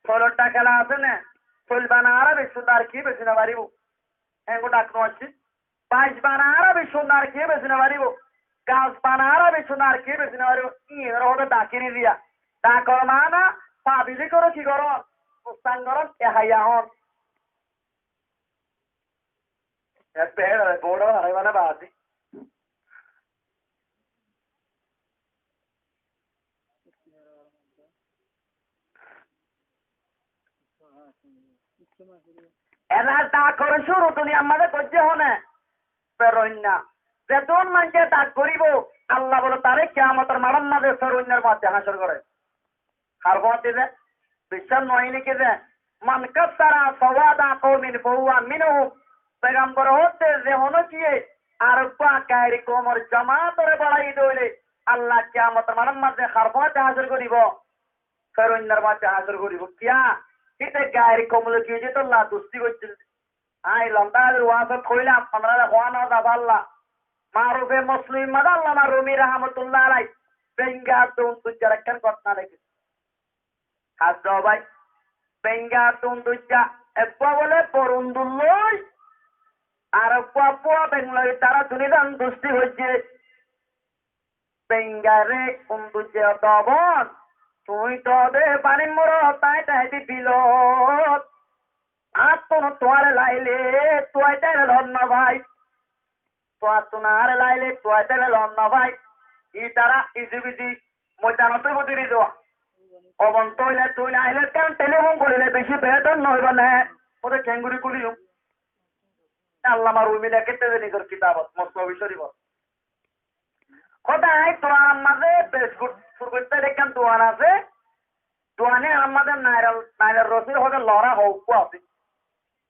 Foilor dhak ela asé né? Foil banara beci cúndor, ar kiyé beci no faribó? Enggwá dhak no accíl? Bac banara beci cúndor, ar kiyé beci no faribó? Gas banara beci cúndor, ar kiyé beci no faribó? Íinoré hoó de dhakir eriya. Dhakor maána, pablikore ki gorón? Nuksan gorón, ehaya hoón. E beçare bóra banaibá né baade. Eçe dhakor cúru duniyar mazé goijjé hone? Feroinna. Zetún maincé dhak goríbo, Allah bóle taré kiyamotor maçór mazé Feroinnar mazé hácor goré. Har hoódde ze, biccác no óile ki ze, "Man kassara sawada qawmin fahuwa minhum." Pegambore hoódde, ze honókiye ar uggwá gair koumor jamaatore boçai dóile, Allah kiyamotor maçór mazé har hoódde hácor goríbo, Feroinnar mazé hácor goríbo. Kiyá? Híte gair koum loi ki óiye de, Allah dusti goijjé. Añí londá adir waazot hoilam, onorare hoóa no za falla. Marufe Moslumir mazé Allama Rumi rahmatullahi alaihi, Fenga Dundujjar ekkán gótna lekíse. Hás de bái, Fenga Dundujja, eggúa bóle Borundur loi, ar eggúa fua Beng loi, tará duní zon dusti goijjé. Fengare Dundujje hoó de, "Bon, tuñí to de fanir murot, añí táiti bilot. Añáttun tuáñre laile tuáñi táile lon no fai. Tuáñttun añáre laile tuáñi táile lon no fai." Ítara izi bizi moidanot óibo diri dua. Ó bon, tóile tuñí aile ekkán telifon gorile beci behétor no óibo né? Óde keéngorí guliyum? Allama Rumi lekédde de nizor kitabot, Mosnowi Corifot. Hoóde aññí duanar mazé beskur sur goitté de ekkán duan asé. Duan iyanor mazé nairol, nairol rosir hoóde lora hoókku asé.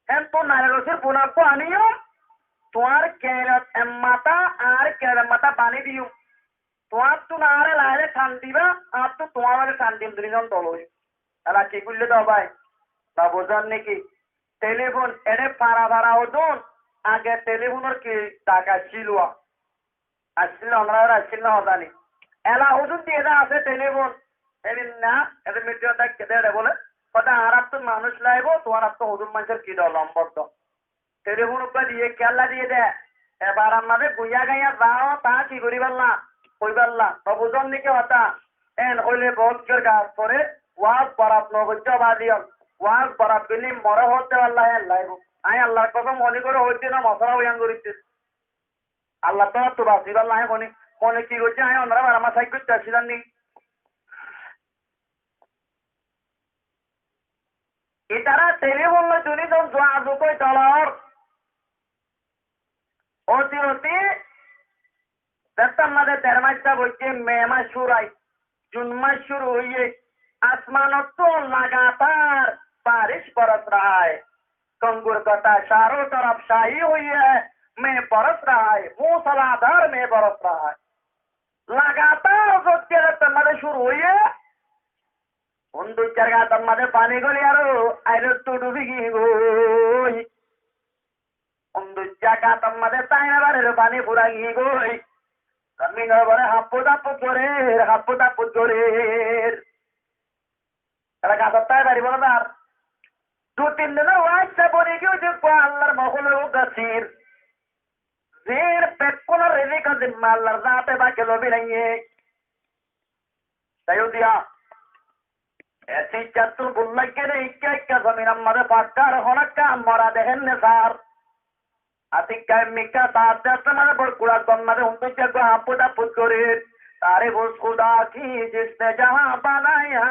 Héntu nairol rosir buna uggúa aniyum, tuáñr keñot ek mata, añár keñot ek mata baní diyum. Tuáñttun añáre laile than diba, añáttu tuáñr laile than dim, duní zon dol ói. Ela ki goillé de bái? Ba buzón né ki? Telifon eçé fara fara hodún, age telifonor ki dhak accíl wa? Accíl né, onorar accíl né hozani. Ela hodún diyé de asé telifon. Edin na, edin midiyot dáikké de eçé bóle, hoóde añárattú manúic laibo, tuáñrattú hodún maincór ki dol lombor dol. Telifon uggúa diyé, kiyólla diyé de? Ebar añára de guñá gañá zaó, taa ki goríballa? Hoiballa. Ba buzón né ki hotá? En hoilé bout kiyór gas foré, waz borat no goijjó badi ol. Waz borat goillé moré hoódde balla en laibo. Aññí Allar kosom honí goré hoóidde no, mosala boyan gorídde. Allar toroftú basibálla aññí honí, mone ki goijjé aññí onorá bara ma saik goittó asílam ni? Ítara telifon loi duní zon zuazuk ói dolor. Óti óti, zettót mazé der mac foijjé, me mac cúru óiye, jun mac cúru óiye, asmanottú lagatar baric boros raha hai. کنگور کا تھا چاروں طرف شاہی ہوئی ہے، میں برس رہا ہے، موسلادھار میں برس رہا ہے۔ Lagatar zor diyé zettót mazé cúru óiye, Unduijjar gator maze faní goli aró airottu dhubi giyé goi. Unduijjar gator maze táina barero faní fura giyé goi. Zominor uore happut happut gorer, happut happut gorer. Ere gator tái faribo na ar? Dui tin dinor waste boni giyé de uggwá Allar mokoluk uggwá sir. Zir bekkúnor rizikor zimma Allar zate pake lobi naiye. Saiyó diya. E sijjattú bul laiggé de ikká ikká zominor maze fakkar honó ekka mora dehén ne sar. Atikka mikká saat de asé maze bor kura gon maze unduijja uggwá happut happut gorer. تعریف اس خدا کی جس نے جہاں بنایا،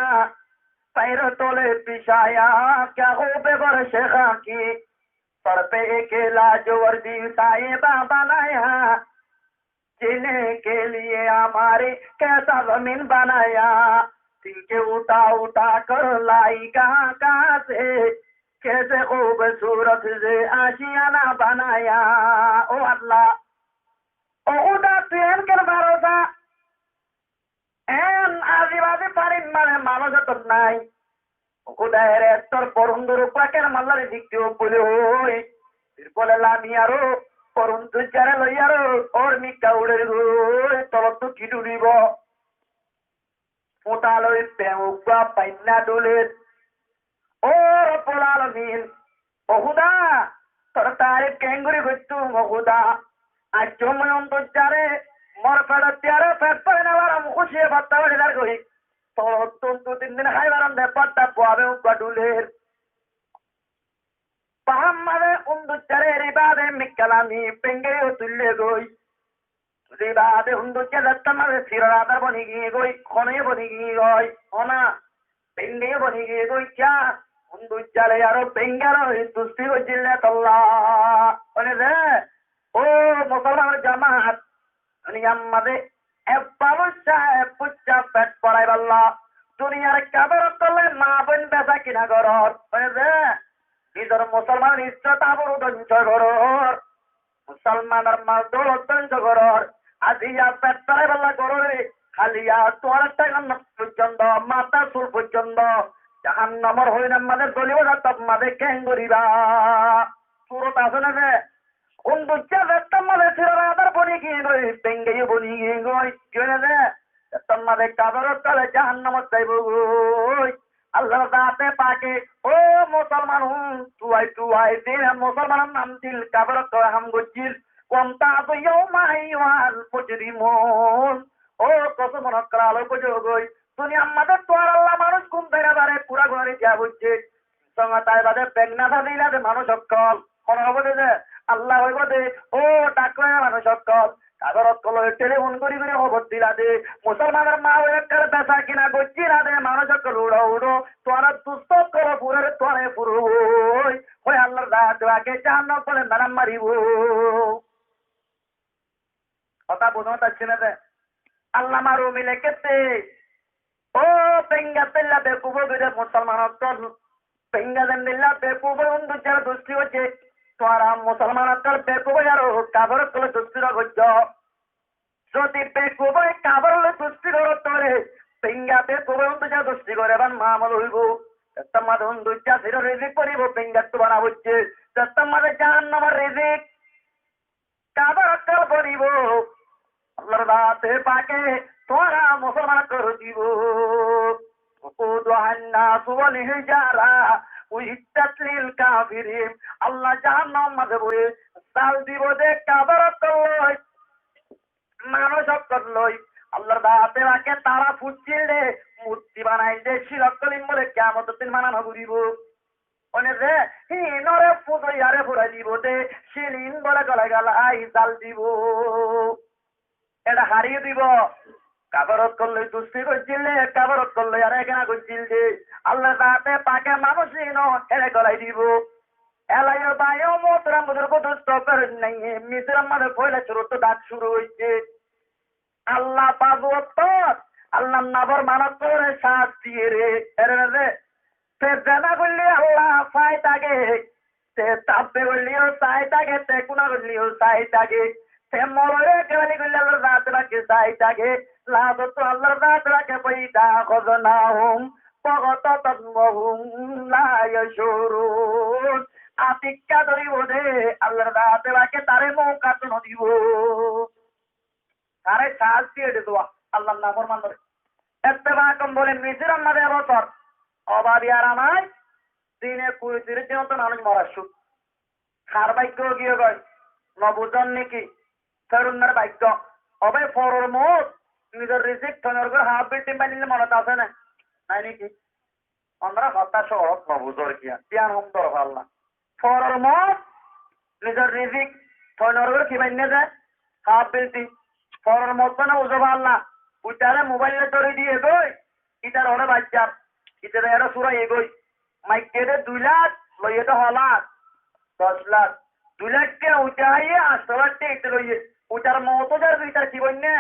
پیر تلے پیش آیا کیا خوب عرش خاکی، سر پہ ایک لاجوردی سائبہ بنایا، جینے کے لیے ہمارے کیسا زمین بنایا، تن کے اٹھا اٹھا کر لائی کہاں کہاں سے، کیسے خوبصورت سے آشیانہ بنایا۔ Ó Allah, ó Húda, tui en ken faros? En azibazi farin mane manúic ottót nai. Ó Húda, ere ettór borundur uggwá ken malla rizik diyo buli hoi. Fir bole lami aró borundur jare loi aró ór mikká uçer goi, tolottú ki dhulibo? Fúta loi, beñ uggwá, fainna dhuler. Ó Robbul Alamin, ó Húda, tor tarif keéngori goittúm, ó Húda? Aijjó mui unduijjare mor feçot diyaré fet bóri no farom, kúciye bátta bari dar goi. Tolottún dui tin din hái farom de bátta buabe uggwá dhuler. Bahám maze unduijjare eri baade mikká lami beñgge yó tuille goi. Eri baade unduijja zettót maze siror adar boni giyé goi, hono yó boni giyé goi, hona, beñgge yó boni giyé goi, kiyá? Unduijja loi aró beñgge loi dusti goijjíl de tolla. Óine de, ó musolmanor jamaat, duniyar maze ek balucca ek bucca fet foraibálla duniyar kafer ókkole maa boin besa kina gorór. Óine de, nizor musolmanor izzot aburu dóngco gorór. Musolmanor mal doulot dóngco gorór. Aijja fet foraibálla goróre, háliya tuáñrar théng or nouk foijjonto, matár sul foijjonto jahannamor hoinor maze dolibo, zettót maze keéngoriba? Surot asé né de? Unduijja zettót maze siror adar boni giyé goi, beñgge yó boni giyé goi, ki óiye de? Zettót maze kafer ókkole jahannamot zaibo goi. Allar zate pake, ó musolman un, tuwai tuwai, zine musolmanor nam dil, kafer ókkole ham goijjíl. وامتازوا اليوم أيها المجرمون. Ó kosom ókkol, alo buzó goi, duniyar maze tuáñralla manúic gúm zai no fare, kura gunari diya foijjé. Songot aibá de, bek no fadila de manúic ókkol. Mone hoibo de, Allah hoibo de, ó dhak loi manúic ókkol, kafer ókkol loi telefon gori gori hóbor dila de, musolmanor maa boin ókkol besa kina goijjíla de, manúic ókkol uçó uçó, tuáñrar dustó ókkol furare tuáñre furibói. Hoi Allar zate pake jahannamot bole meram maribo. Hotá buzót aiccé né de? Allama Rumi lekédde, ó beñgga dilla bekuf ói de musolman ókkol, beñgga dilla bekuf ói unduijjare dusti goijjé, tuáñra musolman ókkol bekuf ói aró kafer ókkol loi dusti no goijjó. Zodi bekuf ói kafer loi dusti goró, tóile beñgga bekuf ói unduijjare dusti goré, ebar mamul óibo. Zettót maze unduijja siror rizik foribo, beñggattú bana foijjé, zettót maze jahannamor rizik kafer ókkol bonibo, Allar zate pake tuáñra musolman ókkol dibo. وقودها الناس والحجارة أعدت للكافرين. Allah jahannamor maze boi zal dibo de kafer ókkol loi, manúic ókkol loi. Allar zate pake tará fujjil de, murti banail de, sil ókkol ín bole kiyamotor din mana no foribo. Óine de, híinore fuzoi yare furai dibo de, sil ín bole golai golai zal dibo. Ere hári dibo. Kafer ókkol loi dusti goijjíl de, kafer ókkol loi yare ekena goijjíl de, Allar zate pake manúic ín ore golai dibo. Elaiyo báiyo, muhtaram buzurgo, dustó, ferencái, Misiror maze foila cúruttu dhak cúru óiye. Allah bazuwattor, Allah naforman ókkolore saz diyére, ere re, te zena goille Allah sai táke, te tabbe goilleyo sai táke, te guna goilleyo sai táke, te moroye geli goille Allah zate pake sai táke, lasottú Allah zate pake فإذا أخذناهم بغتة وهم لا يشعرون. Atikká dóribo de, Allar zate pake taré mouka to no dibo. Taré cás diye de dua, Allar naforman dóre. Ettefak bole Misir or maze e bosor obabi aramai dine kuri tiríc din ottu manúic morar cúru. Har báiggo giyé goi, no buzón niki? Ferunnar báiggo. Ó bái, foror mout nizor rizik toinor gór haf bilding bainile monot asé né? Nai niki? Onora hotá sóoz no buzór kiyá? Diyan hom dor falla. Foror mout nizor rizik toinor gór ki bainne de? Haf bilding. Foror mout mane uzo falla. Uitare mobail dóri diye goi, itar ore bajjar, itar ere suraye goi. Maigge de dui lak, loiye de ho lak? Doc lak. Dui lak tiya uite aiye, añcto lak tiya ite loiye. Uitar mout ói zar, itar ki boinne?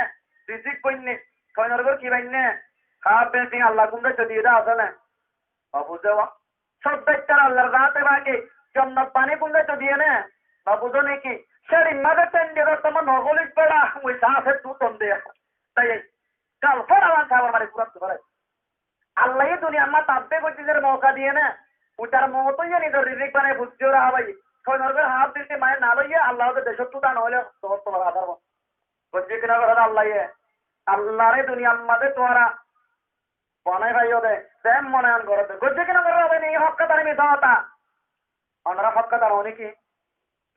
Rizik boinne. Toinor gór ki bainne? Haf bilding. Alla kun decot diye de asé né? No buzó wa? Sób daittar Allar zate pake jonnot bani kun decot diye né? No buzó niki? Seçin maze ten diye de tomar no holis bera, ui sase tu ton de. Sai Gal fora lan sabar mari furat fora. Allaye duniyar maze tabbe goijje de mouka diye na, uitar mout óiye nizor rizik banai fujjor abai. Toinor gór haf bilding mane na loiye, Alla de decot tu dan óile tohor tomar azar bon. Goijje ki no goré Allaye? Allare duniyar maze tuáñra banai faiyo de, ze mone an goré de. Goijje ki no goré abai? Ni hokka tare misa hotá. Onora hokka tare oni ki?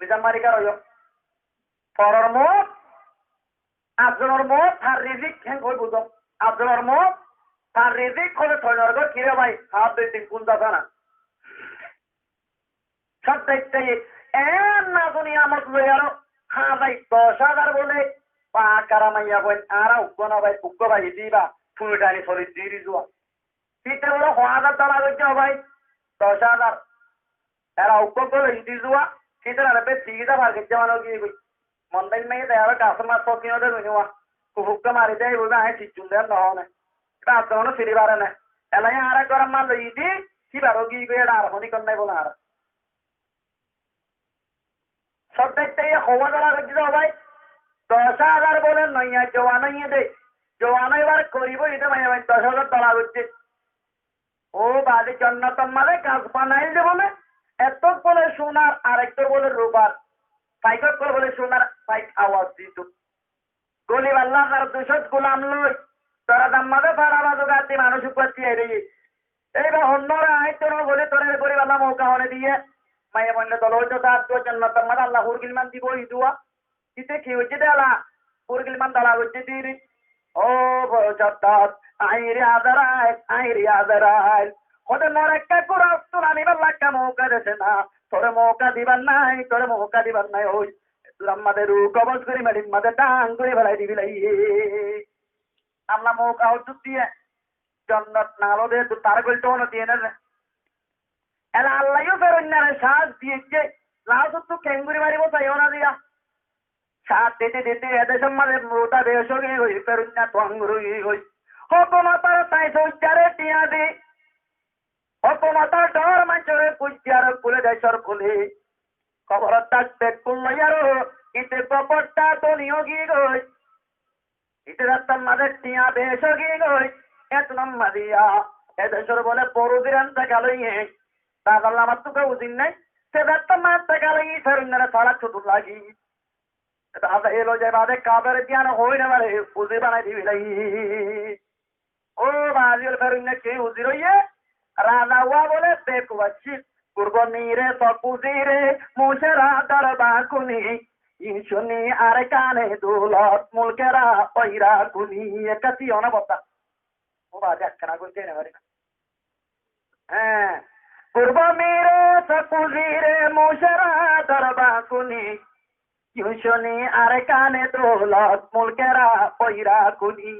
Misa mari kar óiyo. Foror mout Ar zonor mout, tar rizik, héen hoi buzó. Ar zonor mout, tar rizik, hole toinor gór, ki re bái, haf bilding, kun zasana. Sób daittai, en nazu niyamot loi aró, házai doc házar bole, pakara maiya boin, añára uggwá no bái, uggwá bái diba, fuñi thani soli diri zuwa. Fite bole ho házar dola goijje o bái? Doc házar. Era uggwá gole idi zuwa, fite era be tiza far goijje mane giyé goi. Mondain maiye de aro gasor mas fokino de goi nuwa. Kufukka mari de goi, añí sichun de no hone. Iba asmano siri bare ne. Elai ara goram mal idi, ki baro giyé goi, era ar honi kon nai bole ara. Sób daittai e houwa dola goijje de o bái? Doc házar bole noiya jowan óiye de. Jowan óibar koribo ide maiya bái doc házar dola goijje. Ó bade jonnotor maze gaz banail de bole, ettók bole sunar, arektók bole rubar, faikók bole sunar, faik awaz dito. Goli balla zar ducót gulam loi, dorazar maze fara bazu gatti manúic uggwá tiyai reye. Eiba honnore añí toro goli tore goli balla mouka hone diye. Maiya boinne dolo óito saat duwa jonnotor maze Alla hurgilman dibo iduwa. Ite ki óiye de ala? Hurgilman dala goijje diri. Ó boro Shaddad, añí re Azrail, añí re Azrail. Hode mor ekka kura ottun ami balla ekka mouka dese na. Tore mouka dibar nai, tore mouka dibar nai oi. Duran maze ru kobos gori marir maze dang gori felai dibi lai. Alla mouka hoddúr diye, jonnot nalo de, tu tar gol to no diye na. Ela Alla yo Feroinnare saz diye je, lasottu kengori maribo saiyo na diya. Saz dite dite e decor maze muta besh ói goi, Feroinna tuang gori goi. Hókumotor sai soijjare tiya di. Hókumotor dor mancore kujjar kule decor kule. Koborot tak bekkun loiyaró, ite koborta doni ógi goi. Ite zattar maze tiya besh ógi goi. Etun maziya, e decor bole boro uziran taka loiye. Razar lamattú ke uzir nai. Se zattar maze taka loiye, Feroinnare sala cutu lagi. Raza elo jai bade kaber diyan hoi na mare, uzir banai dibi lai. Ó bazi ol, Feroinna ki uzir óiye? Raza wa bole bekuf accíl. Gurbo mire sok uzire, mucera darba kuni. Yin cuni Arkane doulot, mulkera oira kuni. Ekka tiyo na bota. Ó bazi ekkana goijje na mare. Há. Gurbo mire sok uzire, mucera darba kuni. Yin cuni Arkane doulot, mulkera oira kuni.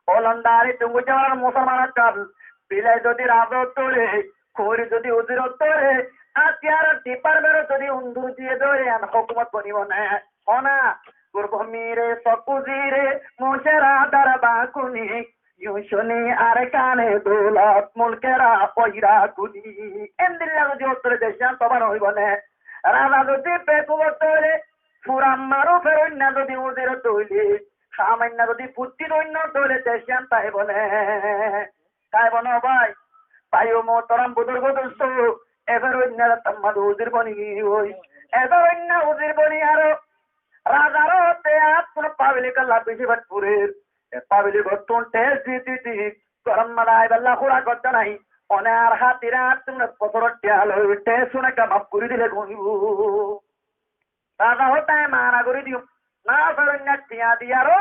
Ó londari dungu jaman musolman okkol, bilai zodi razot dóre, kuñri zodi uzirot dóre, atiyar dipartment zodi undur diye dóre, en hókumot bonibo né? Hona, gurbo mire sok uzire, mucera darba kuni. Yin cuni Arkane doulot, mulkera oira kuni. Endilla zodi óttore decán tobar óibo né? Raza zodi bekuf óile, furan maru Feroinna zodi uzir óile, hamainna zodi futti doinna óile decán taibo né? Taibo né bái? Ayo muhtaram buzurgo dustó, e feroinna de tar mazé uzir boni giyói. E feroinna uzir boni aró razar hoté attún pablik olla beci fat furer. E pablik ottún tes di di di, gorom mazé aibálla fura goddé nai. One ar hátire attún bosór tiya loi tes un ekka maf gorí dile gomibó. Raza hoódde, "Aññí mana gorí diyum." Na, feroinna tiya diyaró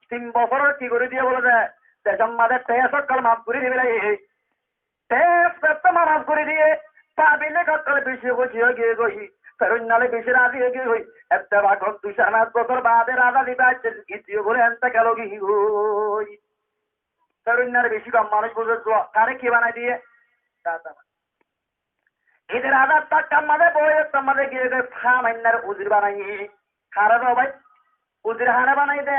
tin bosóror ki gorí diye bóle de, decór mazé tes ókkol maf gorí dibe lage. Tes zettót maf gorí diye, pablik ókkol beci kúci ói giyé goi, feroinna loi beci razi ói giyé goi. Ettefak ot dui sair fañs bosór baade raza diba aiccé, gittiyo bóle entekal ói giyé goi. Feroinnar beci gom manúic buzé zuwa, tare ki banai diye? Raza. Ite raza takkar mazé boi, ottór mazé giyé goi Hámainnare uzir banaiye. Hare do bái? Uzir hare banai de?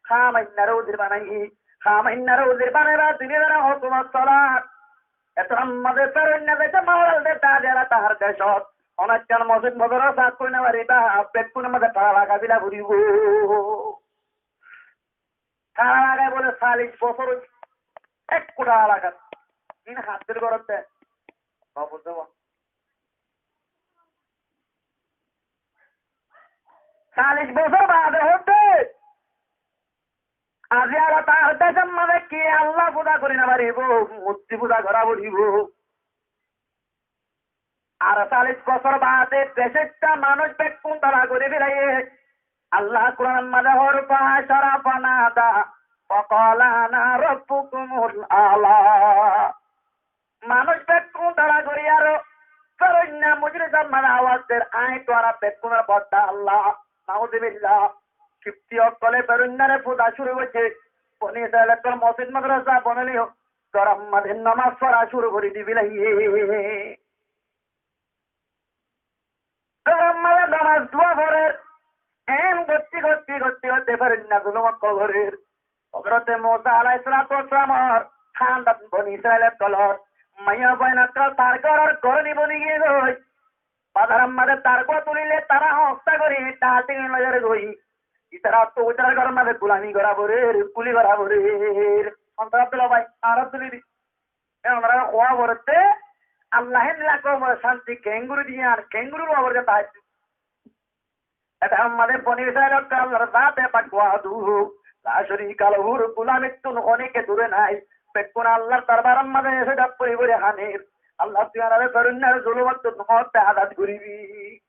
Hámainnare uzir banaiye. Hámainnare uzir banaibar dine dine hókumot solar. Ettór mazé feroinna decór mazé horal de, dade ara tahár decót. Onekkán mosjid modorasa koi no fariba, bekkúnor mazé tala lagai dila foribo. Tala lagai bóle sallic bosór óiye, ekku tala lagai. Tin háttir gorotte. No buzó? Sallic bosór baade hoódde, aijja ar tahár decór mazé ki Allah fuza gorí no faribo, murti fuza gorá foribo. Ar sallic bosór baade decótta manúic bekkún tala gorí felaiye. Allah Kuranor mazé hoór, "Fahashara fanada, faqala ana rabbukumul a'la." Manúic bekkún tala gorí aró feroinna mojlisor mazé awaz der, "Aññí tuáñra bekkúnor Fodda Allah." Nauzubillah. Kifti ókkole feroinnare fuza cúru goijjé. Boni Israil ókkol mosjid madrasa bonailé, gorom mazé nomaz fora cúru gorí di felaiye. Gorom mazé nomaz dua forer. En gotti gotti gotti gotti feroinna zulum ókkol gorer. Hózorote Musa alaihissalatu wassalamor hándan Boni Israil ókkolor maiyafuain ókkol tar góror goróni boni giyé goi. Bazaror mazé tar gúa tulile tará hósta gorí, dháti loiyóre goi. Itaráttu itarár góror mazé gulami gorá forer, kuli gorá forer. Sontor Abdullah bái, añáre tuli di. E onarare hoó foredde, Allah héndilla koumore cánti keéngori diye, ar keéngori loó foredde. Ede ammáde Boni Israil ókkol Allar zate pak wahdahu la sharika lahur gulamittún honíkka dure nái. Bekkún Allar dorbaror mazé ese dap bori bori haner. Allah, tui añáre feroinnar zulumottún hoóñtte azad goribi.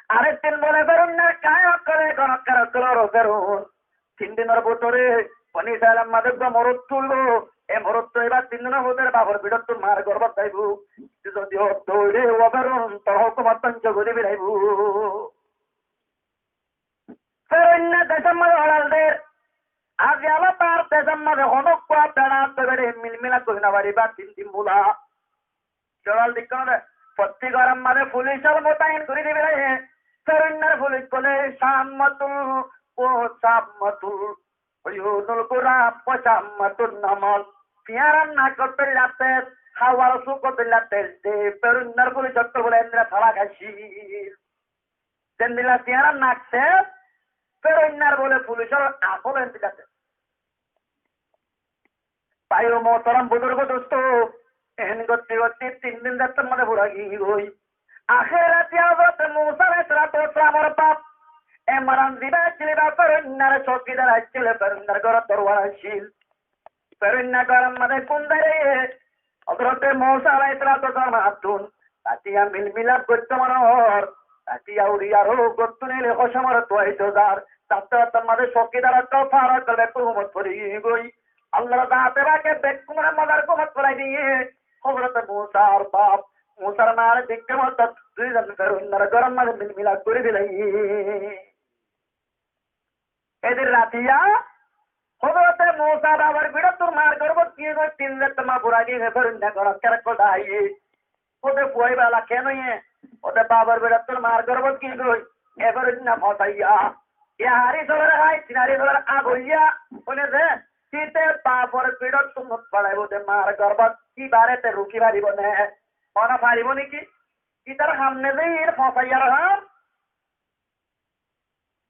Arek din bóle feroinnar kain ókkole, gonokkar ókkole, feroin tin dinor bútore Boni Israilor mazé uggwá morot tulbo. E morottu ibá tin dinor bútore bafor piçottún mar gorbot zaibo. Tui zodi hoór doure, ó feroin, tor hókumot dóngco gori felaibo. Feroinna decór mazé horal der. Aijja tar decór mazé honókkuwá beça beçe milmila gori no fariba tin din bula. Horal dikkó né? Fottí góror mazé fulisor mutayin gori dibe lage. Feroinnar fulis bóle sammatul, ó sammatul uyunul gurab, ó sammatun namol. Tiyañrar nak ókkol dóilla tel, hawar suk ókkol dóilla tel de. Feroinnar fulis ókkol bóle endilla tala háiccil. Zendilla tiyañrar nak tel, feroinnar bóle fulisor asol endilla tel. Bái ó muhtaram buzurgo dustó, en gotti gotti tin din zettót mazé fura giyói. Ahér rati Hazrot Musa alaihissalatu wassalamor baf Imran zibá accíl, ibá feroinnar sókidar accíl, feroinnar góror dorwar accíl. Feroinna góror mazé kun dóre, Hazrot Musa alaihissalatu wassalamor attún Tatiya milmilap goittó mone hoór, tatiya uri aró gottún ele hócamor tuwai dozar. Zatte zatte mazé sókidar ókkol, fahar ókkol bekkún gúmot fori giyói. Allar zate pake bekkúnore mozar gúmot forai diye. Hozrote Musar baf, Musar maare deikkó mottor duizon feroinnar góror mazé milmilap gorí felaiye. Edin ratiya Hozrote Musa babar fiçóttun mar gorbot giyé goi, tin zettót ma fura giyé goi, feroinna gonokkar ókkol dháiye. Hóde fua ibá ela ken óiye? Hóde babar fiçóttun mar gorbot giyé goi, e feroinna fosaiya. E hari solar hái, tin hari solar agoiya, óine de, tite bafor fiçóttun nutfa dháibo de mar gorbot, ibáre te ruki faribo né? Óna faribo né ki? Itar ham né de, ir fosaiyar ham.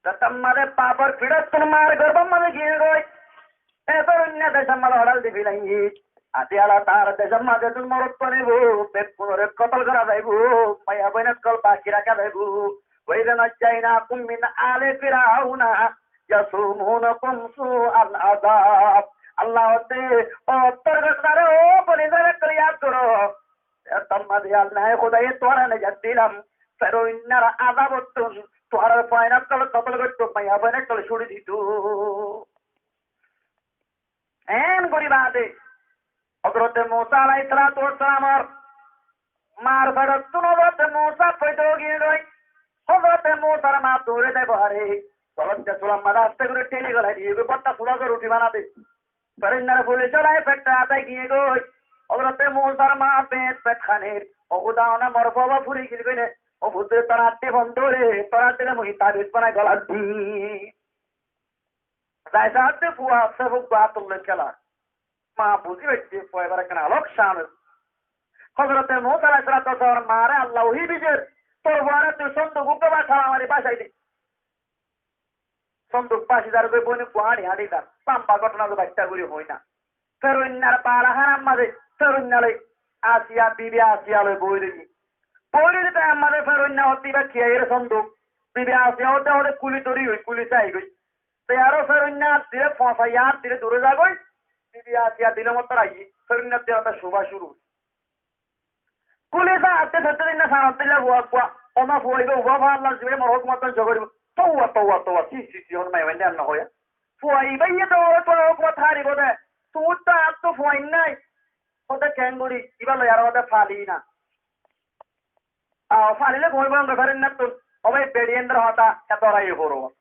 Zettót mazé bafor fiçóttun mar gorbot mazé giyé goi, e feroinna decót mazé hoçal di felaiye. Adi ala tar decór mazé tún morot banaibo, beggúnore kotol gora zaibo, maiyafuain ókkol baki raká zaibo. وإذ نجيناكم من آل فرعون يسومونكم سوء العذاب. Allah hoódde, ó ottór gotnare, ó Boni Israil ókkol, yad goró. Ettór mazé Allah, Hudaye tuáñrare nejat dilam, Feroinnar azabottún, tuáñrar fuain ókkol kotol goittó, maiyafuain ókkol cúri dito. Eén gorí baade Hózorote Musa alaihissalatu wassalamor maar feçottún Hózorote Musa foida ói giyé goi. Hózorote Musar maa doure zai bohare. Tolot de sular mazé aste gorí theli golai diyé goi, botta sula zor uthi bana de. Feroinnare fulis olai fethe asai giyé goi. Hózorote Musar maa bet bet haner. Ó Huda, ona mor fua furi giyé goi ne. Ó fua, tor añtí bondo re, tor añtí re mui tabis banai golar di. Zai saátte fua asé, fua át loi kéla. Maa buzí faijjé, fua ibár ekkán alok cán. Hózorote Musa alaihissalatu wassalamor maáre Allah wahi diyer, tor fuare tui sonduk uggwá tala mari bacai de. Sonduk baci zar goi, boni gua hañçi hañçi zar. Lamba gótona zo, baiththá gorí hoi na. Feroinnar bala hánar mazé Feroinna loi Asiya, bibi Asiya loi boói roiyé. Boói roiyé de taim mazé Feroinna hoódde ibá ki aiyér sonduk. Bibi Asiya hoódde hoódde kuli dóri goi, kuli sai goi. Te aró Feroinna át dile, fosaiya át dile duré za goi. Bibi Asiya dile mottor aiyé. Feroinna át dile mottor cubá cúru. Kuli sai át dile, át dile, sanot dile, fua, fua. Ona fua ibá, fua, fua, Allah zibá mor hókumot dóngco goríbo. Touba, touba, touba. Ci, ci, ci, hon maiyafuain de enna hoiya. Fua ibáye de tuáñr hókumot háribo de. Tuñí to át to fuain nái. Hoódde keéngorí, ibá loi aró hoódde fali na. Aw, falile gúmibo, Feroinnattún. Ó bái, beçi endilla hotá, ekká dorai foribó.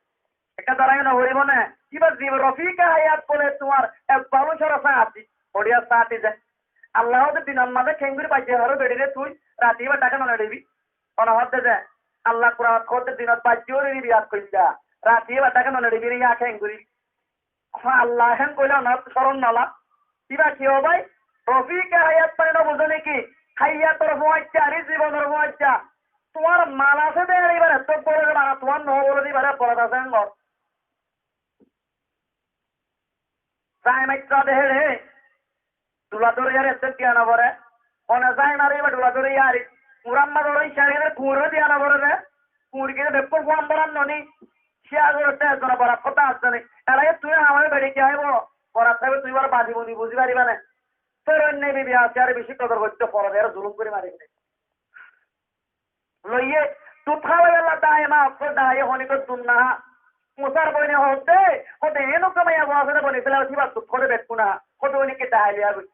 Ekká dorai no foribó né? Ibá zibo Rofike Hayat bóle tuáñr ek balu córa sáñti, boçiya sáñti ze. Allah hoódde dinot mazé keéngorí baijjé faró beçire tui, rati ibár dháke no neçibi. Ona hoódde ze, Allah Kuranot hoódde dinot baijjé óre biya koilla, rati ibár dháke no neçibi re, yá keéngorí. Ó Allah, hén hoilé onor córom nola. Ibá ki ó bái? Rofike Hayat mane no buzó né ki? Hayator fuañijja, ar zibonor fuañijja. Tuáñr mal asé de, ibáre ettók boro de bana, tuáñr no boro de ibáre boro de asé engor. Zai maitto de hére. Dula dóri yári ettók diya no foré. One zai mare ibá dula dóri yári. Muhammad ore cari de kuñre diya no foré de. Kuñre giyé bekkún fuan boran noni. Cíya goré de zona borat hotá asé ni. Ela e tui amare beçi ki aibo? Borat aibo, tui ibár badi buni buzi fariba né. Feroinna bibi Asiyare beci kodor goittó, fore de zulum gorí mari félaiye. Loiye, dut há loibolla daáiye, maa ókkol daáiye, honikka dut no há. Musar boine hoódde, hoódde, enokká maiyafua asé de Boni Israilot, híba dut hoódde bekkún no há. Hoódde honikka daáiye loiya goi.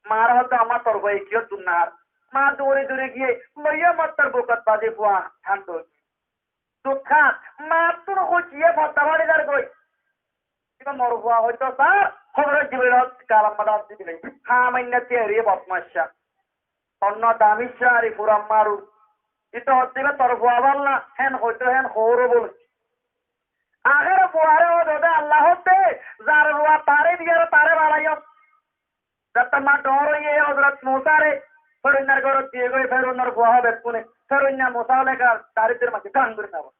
Maare hoódde, ammá tor fuaye kiyór dut no hár. Maa douri douri giyé, loiye mottor bukot bazi fua, thándo. Dut há, maattún hoóiye fodda fari zar goi. Ibá mor fua hoito sar, hóbor Jibril ot kalam madan di dile. Há, mainna tiyari bodmaic. Onno dami cari furan maru. Ito hoódde ibá tor fua balla, hén hoito hén hoóro bole. Ahér fuare hoódde Allah hoódde, zar fua tare diyar tare balaiyó. Zatta ma dhoóñr óiye Hozrot Musare Feroinnar górot diye goi, Feroinnar fua hoó bekkúne. Feroinna Musa lekar darir mazé dang gorí nabo.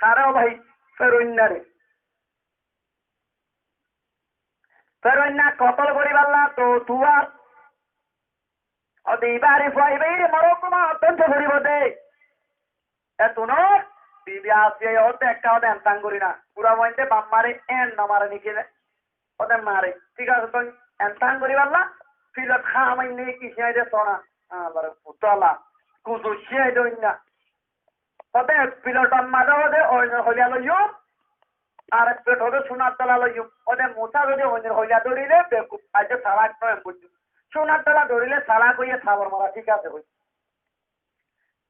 Hare ó bái, Feroinnare. Feroinna kotol goríballa to tuwar. Ode ibáre fua ibáre moro kuma dóngco goríbo de. Etún bibi Asiya hoódde ekká hoódde entán gorí na. Fura fuainde baf mare, en no mare niki de. Hoódde mare. Thík asé, tui entán goríballa, filot há mainné ki cíañi de sona. Añárar fut ala. Kuzu cíañi de oinna. Hoódde ek filotor mazé hoódde oinor hoilla loiyum, ar ek filot hoódde sunar dola loiyum. Hoódde Musa zodi oinor hoilla dórile bekuf, aijja salak no em buijjó. Sunar dola dórile salak óiye sabor mara, thík asé hoi.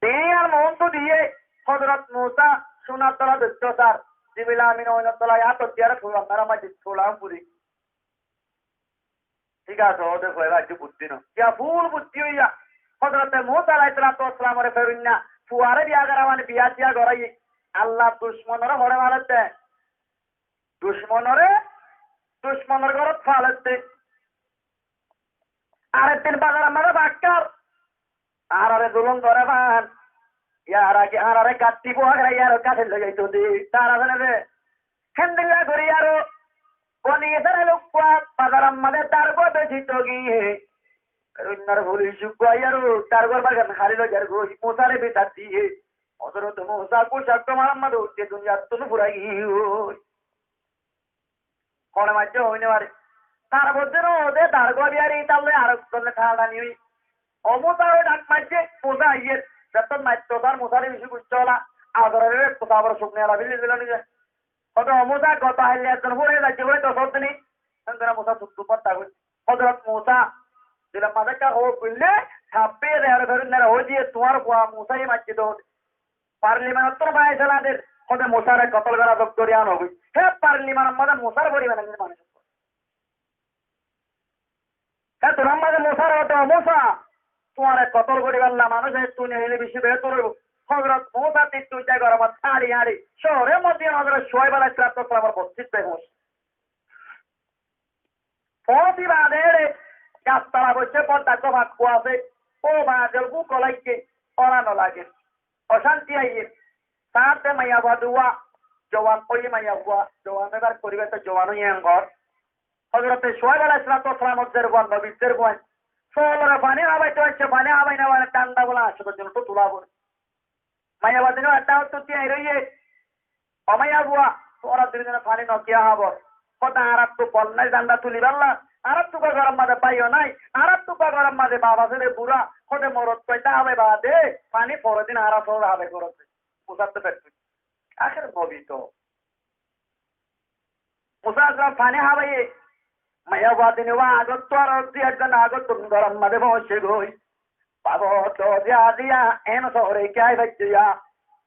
Diñe ar moóntu diye, Hozrot Musa sunar dola doitto sar, Jibril Amin oinor dola yá to diyare fula mera maji fula furi. Thík asé, óde fuaibá aijjó buddí no. Kiya ful buddí óiya. Hozrote Musa alaihissalatu wassalamore Feroinna fuare biya gora mane biya tiya goráiye. Allah ducmonore hore maledde. Ducmonore, ducmonor górot faledde. Arek din bazaror mazé fakkar. Añárare zulum goré fán. Yar age añárare gatti bua gere yar gatti loi zaito de. Tar asé né de? Héndilla gorí aró Boni Israil uggwá bazaror mazé dargúa beci togiye. Feraunor fulic uggwá aiyóre dargúar bagan háli loi zargói, Musare bidai diye. Hozrot Musa kúci ar gom ar mazé uçé duniyaittún furai giyói. Hone maijjé hoói no fare. Tar bódde no hoóde dargúa biyari talloi ar ek zone thanatani ói. Ó Musa, ói dhak maijjé, Musa aiyér. Zettót maitto sar Musare beci guccá óla, azorore ek kusa abor suk nela bili dilo nize. Hoóde, ó Musa, goto hailla ekzon fúrai zaijje bóli, dosót dini. Héndilla Musa tuk tuk gotta goi. Hozrot Musa dilor mazé ekká hoór goille, sabbíye de ar Feraunore hoói diye, tuáñr fua Musaye maijjé de. Parlimanottu faisala der, hoóde Musare kotol gora dok dóri ano goi. Hé parlimanor mazé Musar bori banaiye manúic. Hé tuáñr mazé Musare hoóde, ó Musa, tuáñre kotol goribálla manúic ettú neile beci behétor óibo. Hozrot Musa tittú uijja goromot áñçi áñçi cóore Madiyan Hozrot Cuaib alaihissalatu wassalamor bostit zai foóñic. Foóñsi baade éçe gas tola boiccé, bodda gofat kua asé, ó baade búk laiggé, óra no lagé, ocánti aiyé. Saáñtte maiyafua duwá, zuwan óiye maiyafua, zuwan ebar koribá to zuwan óiye engor. Hozrote Cuaib alaihissalatu wassalamor zerfuain, nobir zerfuain, solore faní hábaito aiccé, faní hábai no fare, dhanda bola añctú tula fore. Maiyafua dine ekká ottú tiyai roiye, ó maiyafua, tuáñra dui zone faní no kiya hábor? Hoóde añárattú bol nái dhanda tulibálla, añárattú uggwá goror mazé báiyo nái, añárattú uggwá goror mazé baf asé de bura, hoóde morot tuañttú hábai baade, faní foredin añára solore hábai gorot de. Musar to fettu. Ahér nobi to. Musa alaihissalam faní hábaiye, maiyafua dine uwá agottú aró dui ek zon agottú goror mazé foóñsi goi. Babo, doriya diya, en sóore kiyá faijjó ya?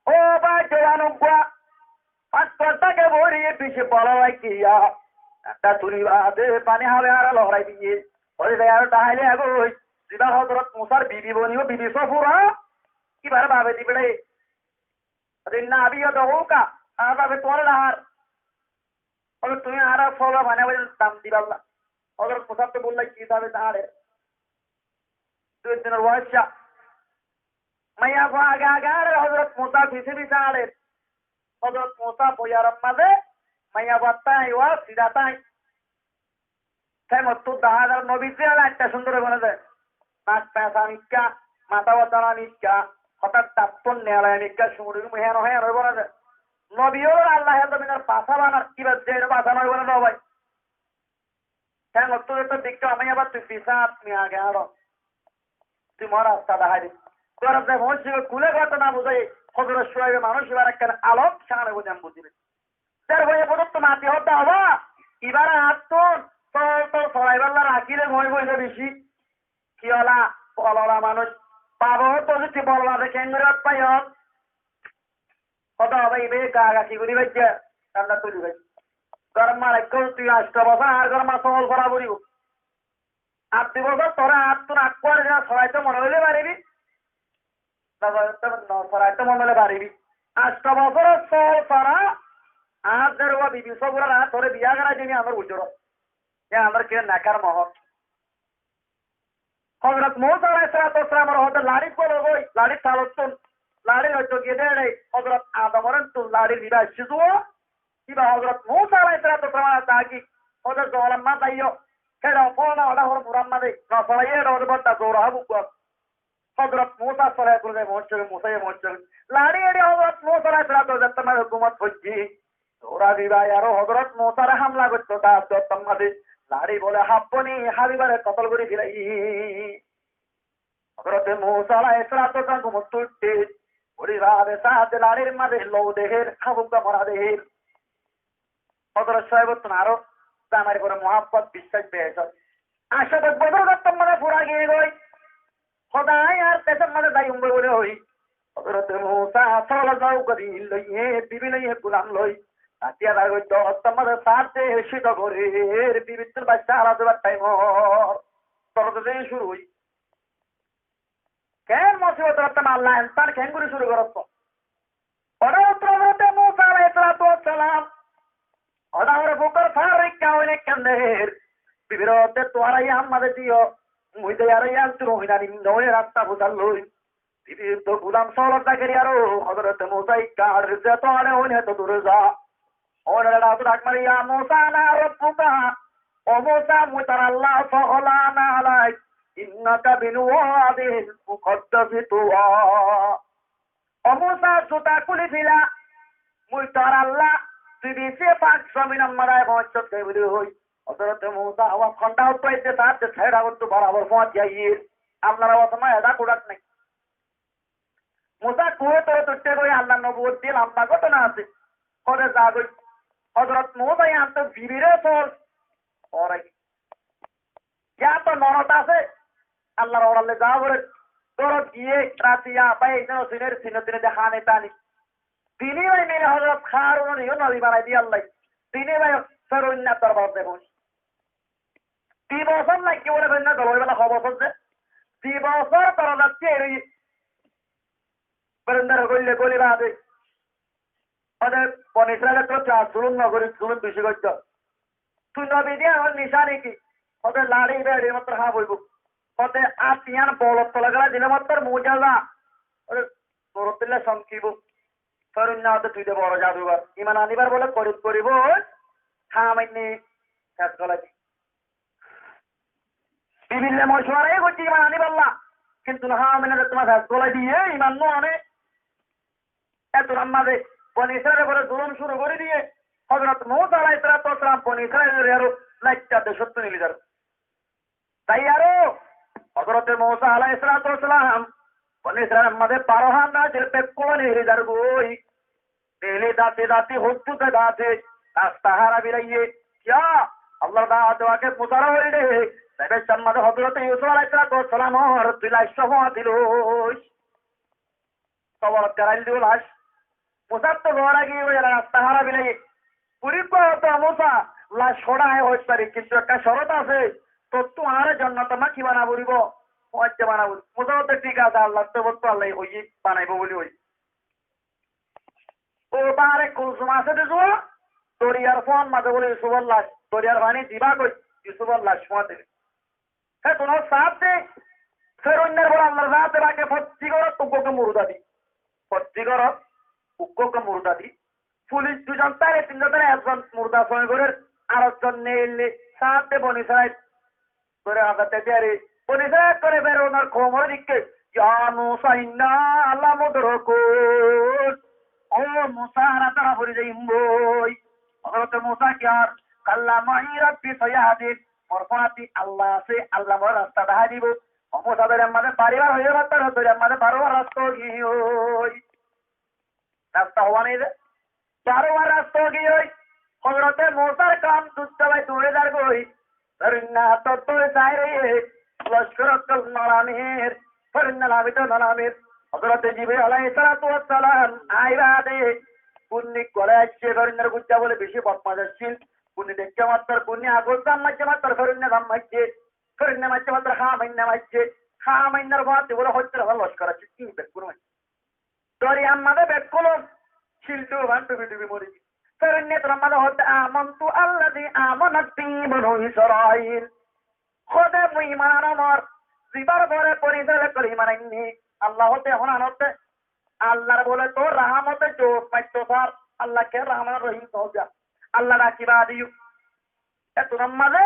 Ó bái, zuwan uggwá, fañs gonta ke bori beci bóla laiggé ya. Dhanda tuli baade faní hábai añáre lorai diye. Ói zai aró dhahaile agoi, zibá Hozrot Musar bibi bonibo, bibi Sofura, ibáre bafe dibo de. Inna abi yad'uka, añár bafe tuáñre dhahar. Ói tuñí añáre solore faní hábai dam dibálla. Hozrot Musar to bólla ki zabe daharer. Dui dinor wacca. Maiyafua age age añárer, Hozrot Musa fise fise añárer. Hozrot Musa boiyaror mazé, maiyafua táiwa sida tái. Thaimottú dahá zar nobi ziyán aññí cúndor óibo né de. Nak feñsa mikká, matá wadana mikká, hotát dattún nela mikká, cuñçi gumi héno héno óibo né de. Nobi ókkol Allaye e zominor basa banar, ibar ziyán basa no óibo né de bái. Thaimottú zetó dikká, ó maiyafua tui fisá, tui age añçó. Tui more rasta dahái de. Gorot zai foóñsi goi, kúle gotá no buzái, Hozrot Cuaibe manúic ibár ekkán alok cán óibo de buzí de. Zerfuaye fottóttu mati hoódde, ó bái, ibár añáttún sol tol soraibálla rakíle moói boile beci. Ki ola, bol ola manúic. Babo, hoódde zodi bol ola de keéngori ot faiyós? Hoódde, ó bái, ibáye gaga ki gorí faijjé? Dhanda tuli faijjé. Gorot mazé raikké tui añctó bosór añár gorot mazé sol sora foribó. Ar dui bosór toré añáttún akkuwar dina soraitó mone hoilé faribi, no soraitó, no soraitó mone hoilé faribi. Añctó bosór sol sora, añár zerfua bibi Sofura, añí toré biya gorai dim, añár ujorot. Yá añár ki nekar mohór. Hozrot Musa alaihissalatu wassalamore hoódde laçí bolo goi, laçí talottún, laçí loitó giyé de éçe, Hozrot Adomor entú laçí liba aiccé zuwa, Íba Hozrot Musa alaihissalatu wassalam ar dagi, hoóde zolam ma zaiyó, héçe fóna oda hor muram ma de, no soraiyé héçe hoóde bodda zora hábuk gor. Hozrot Musa sole gure de moóccé, Musa ye moóccé. Laçí eçé Hozrot Musa alaihissalatu wassalam ar gumot foijjé. Zora íba aró Hozrot Musare hamla goittó, tar dottor ma de. Laçí bole hábbo ni, hábibare kotol gori félaiye. Hozrote Musa alaihissalatu wassalam gumottu uiththé, uthi baade saá de laçír mazé lou dehér, hábuk gua mora dehér. Hozrot Cuaibottún aró zamar uore muhábbot, biccác, beésot. Añctó bosór gottór mazé fura giyé goi. Hoóde añí añár decór mazé zaiyum goi buli hoi. Hozrote Musa sóolor mazé uggwá din loiyé, bibi loiyé, gulam loi. Rati adar goittó, ottór mazé saá de cíto gorér, bibittún baiccá alada óibar thaim ór. Dorde de cúru óiye. Keén musibot ottót Allah ensán keéngori cúru gorótto? Óra ottót Hozrote Musa alaihissalatu wassalam, óra ór fukor far raikká óine kander. Bibire hoódde, tuáñra yían mazé diyó, mui de aró yían cúru ói no anim, no ói rasta fusár loi. Bibi to gulam sóolor zagari aró Hozrote Musa ikká añçer, zeto añçe óine eto dure za. Ónora dhak mari, "Ya Musa, ana rabbuka." Ó Musa, mui tor Allah, "faqla'na alaik, innaka bil wadil muqaddasi tuwa." Ó Musa, zuta kúli féla, mui tor Allah, tui beci pak zominor maze foóñsot goi buli hoi. Hózorote Musa awaz hondha uttó de saáte sair agottú borabor foóñsi aiyér. Allar awaz ma eda kudak nai. Musa kuwót óre uiththé goi, Allar nobuwot diye lamba gótona asé. Hóde za goi. Hózorot Musa yián to Jibril Rasul. Óre yián to norot asé. Allar óralle za gore. Górot giyé rati ya bái ekzon siner sino tine de hane tani. Tini bái mile Hózorot Harunore yó nobi banai diye Allah. Tini bái Feroinnar dorbar de boic. Di bosór laiggé bóle Feroinnar dol óiballa, ho bosór ze. Di bosór dorozattú eri Feroinnar goille goli baade. Óde Boni Israilor torof ttu ar zulum no gorí, zulum beci goijjó. Tui nobi diye ar nicani ki? Óde lari bedi mattor ham óibo. Óde át yián bolot tola gela dile mattor mujiza. Óde torot dile somkibo. Feroinna óde tui de boro jadugar. Iman anibar bóle gorib gorib ói ham ainne fes golai di. Bibille mocuwara goijjé iman aniballa. Kintu ham ainne de tuáñr fes golai diye iman no ane. Etun ammaze Boni Israilor uore zulum cúru gorí diye, Hózorot Musa alaihissalatu wassalam Boni Israilore aró laitta decóttu neli zar. Zai aró Hózorote Musa alaihissalatu wassalam Boni Israilor maze baro hán nazil bekkún neli zar goi. Neli zate zate hoddúr zate rasta hára bilaiyé. Kiyá? Allar daate wake Musare hoiyé de, zaibar somot Hózorote Yusuf alaihissalatu wassalamor tui laic só foóñsi lois. Koborot garail dibo laic. Musar to górot giyé, ói rasta hára bilaiyé. Furibba hoó de Musa, laic hoçé añí hoóit fari, kintu ekkán corot asé, tottú añáre jonnotor mazi bana foribo, foóñsi bana foribo. Musa hoó de, thík asé, Allar toróf ttu Allaye hoiyé, banaibo buli hoiyé. Ó Bahre Kulzum asé de zuwa, doriyar fúañr maze bóle Yusufor laic, doriyar faní diba goi, Yusufor laic fúañti dibo. Hétunor saáte Feroinnar bóle Allar zaate pake fottí górot uggwá uggwá murda di. Fottí górot uggwá uggwá murda di. Fulis duizon táile, tinzon táile, ekzon murda sói gorér, ar ekzon neille saáte Boni Israil. Gorí azatte diyaré. Boni Israil ekkore Feroinnar koumoré dikké, "Ya Musa, inna lamudrakun." Ó Musa, añára dóra fori zaiyum goi. Hózorote Musa kiyá hoór, "Kalla ma'i Rabbi sayahdin." Mor fúañti Allah asé, Allah more rasta dahái dibo. Ó Musa, doriyar maze baribar hoiyé, mattor doriyar maze barobar rasta ói giyói. Rasta hoó nai de? Barobar rasta ói giyói. Hózorote Musar koum dui dóboi dóri zar goi. Feroinna tói dóri sair, lockor ókkol no lamer. Feroinna lami de no lamer. Hózorote Jibril alaihissalatu wassalam aiyé baade, gunni gole aiccé, Feroinnar gujja bóle beci bodmac accíl. Gunni deikké mattor, gunni agor zam maijjé mattor, Feroinna zam maijjé. Feroinna maijjé mattor, há mainna maijjé. Há mainnar fúañti bóle hóttor házar lockor aiccé, ki bekkún maijjé. Doriyar maze bekkún lok cil dúban dubi dubi mori giyé. Feroinna tor maze hoó de, "Amantu billazi amanat bihi banu Israil." Hoó de, "Mui iman anom, zibar uore Boni Israil ókkole iman ainné." Allah hoó de, "Ehón ano de." Allar bóle to rahámote job maitto sar, Allah ke Rahman Rahim hoó de. Allah daki baade yó Etún maze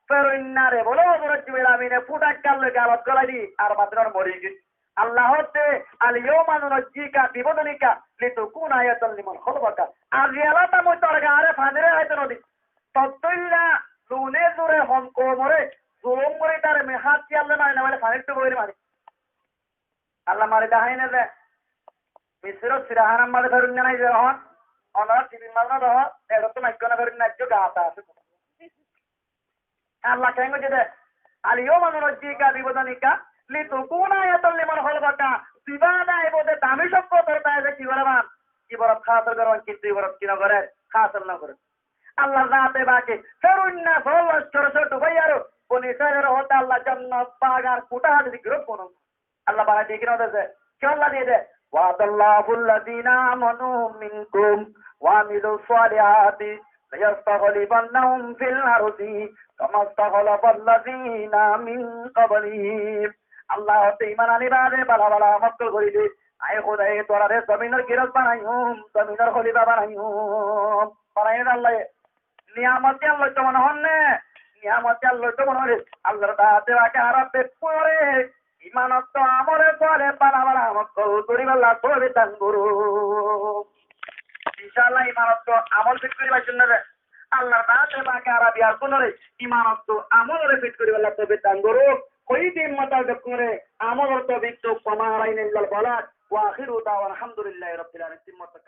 Feroinnare bóle Hozorot Jibril Amine fúthai galloi galot golai di ar maze mori giyé. Allah hoódde, "Al-yawma nunajjika bibadanika litakuna ayatan liman khalfaka." Aijja Allah taala mui tor gaare fanire haite no di. Tor dóilla lune zure hom koumore zulum gori tare mui hátiyar loi mari no faile fanir ttu bóli mari. Allah mari dahái ne de. Misiror Sirahánat maze feroinna nai de ehón. Onora tibir maze no dehó, eçé to maikkó na feroinna, aijjó gaata asé. Allah keén goijjé de, "Al-yawma nunajjika bibadanika litakuna ayatan liman khalfaka." Ziba daibo de dami sokko tor daibo de ki gore ban? Ibarat hásol gore ban, kintu ibarat ki no gore? Hásol no gore. Allah zate pake feroinna só loskor só dubai aro Boni Israilore hoódde Allah jannat bagan kuthá hadi dikirot kono Allah banai diye ki no dese? Ki Allah diye de? "Wa'adallahu alladhina amanu minkum wa amilus salihati layastakhlifannahum fil ardi kama istakhlafal ladhina min qablihim." Allah hoódde iman ani bade bála bála amol gori de, Añí Húdaye tuáñrare zominor girós banaiyum, zominor hólifa banaiyum. Banaiyum Allah. Niyamot diyan loito mone hoór né? Niyamot diyan loito mone hoór. Allar zaate pake añára beggúnore imanottu amole soleh banabar amol goríballa toufik dan gorouk. Incállah, imanottu amol fit goríbar zonno Allar zaate pake añára beggúnore imanottu amolore fit goríballa toufik dan gorouk. Hoiyí de himmotar beggúnore amolor toufik douk. Wa ma alaina illal balag. Wa akhiru da'wana anil hamdulillahi rabbil alamin. Himmotar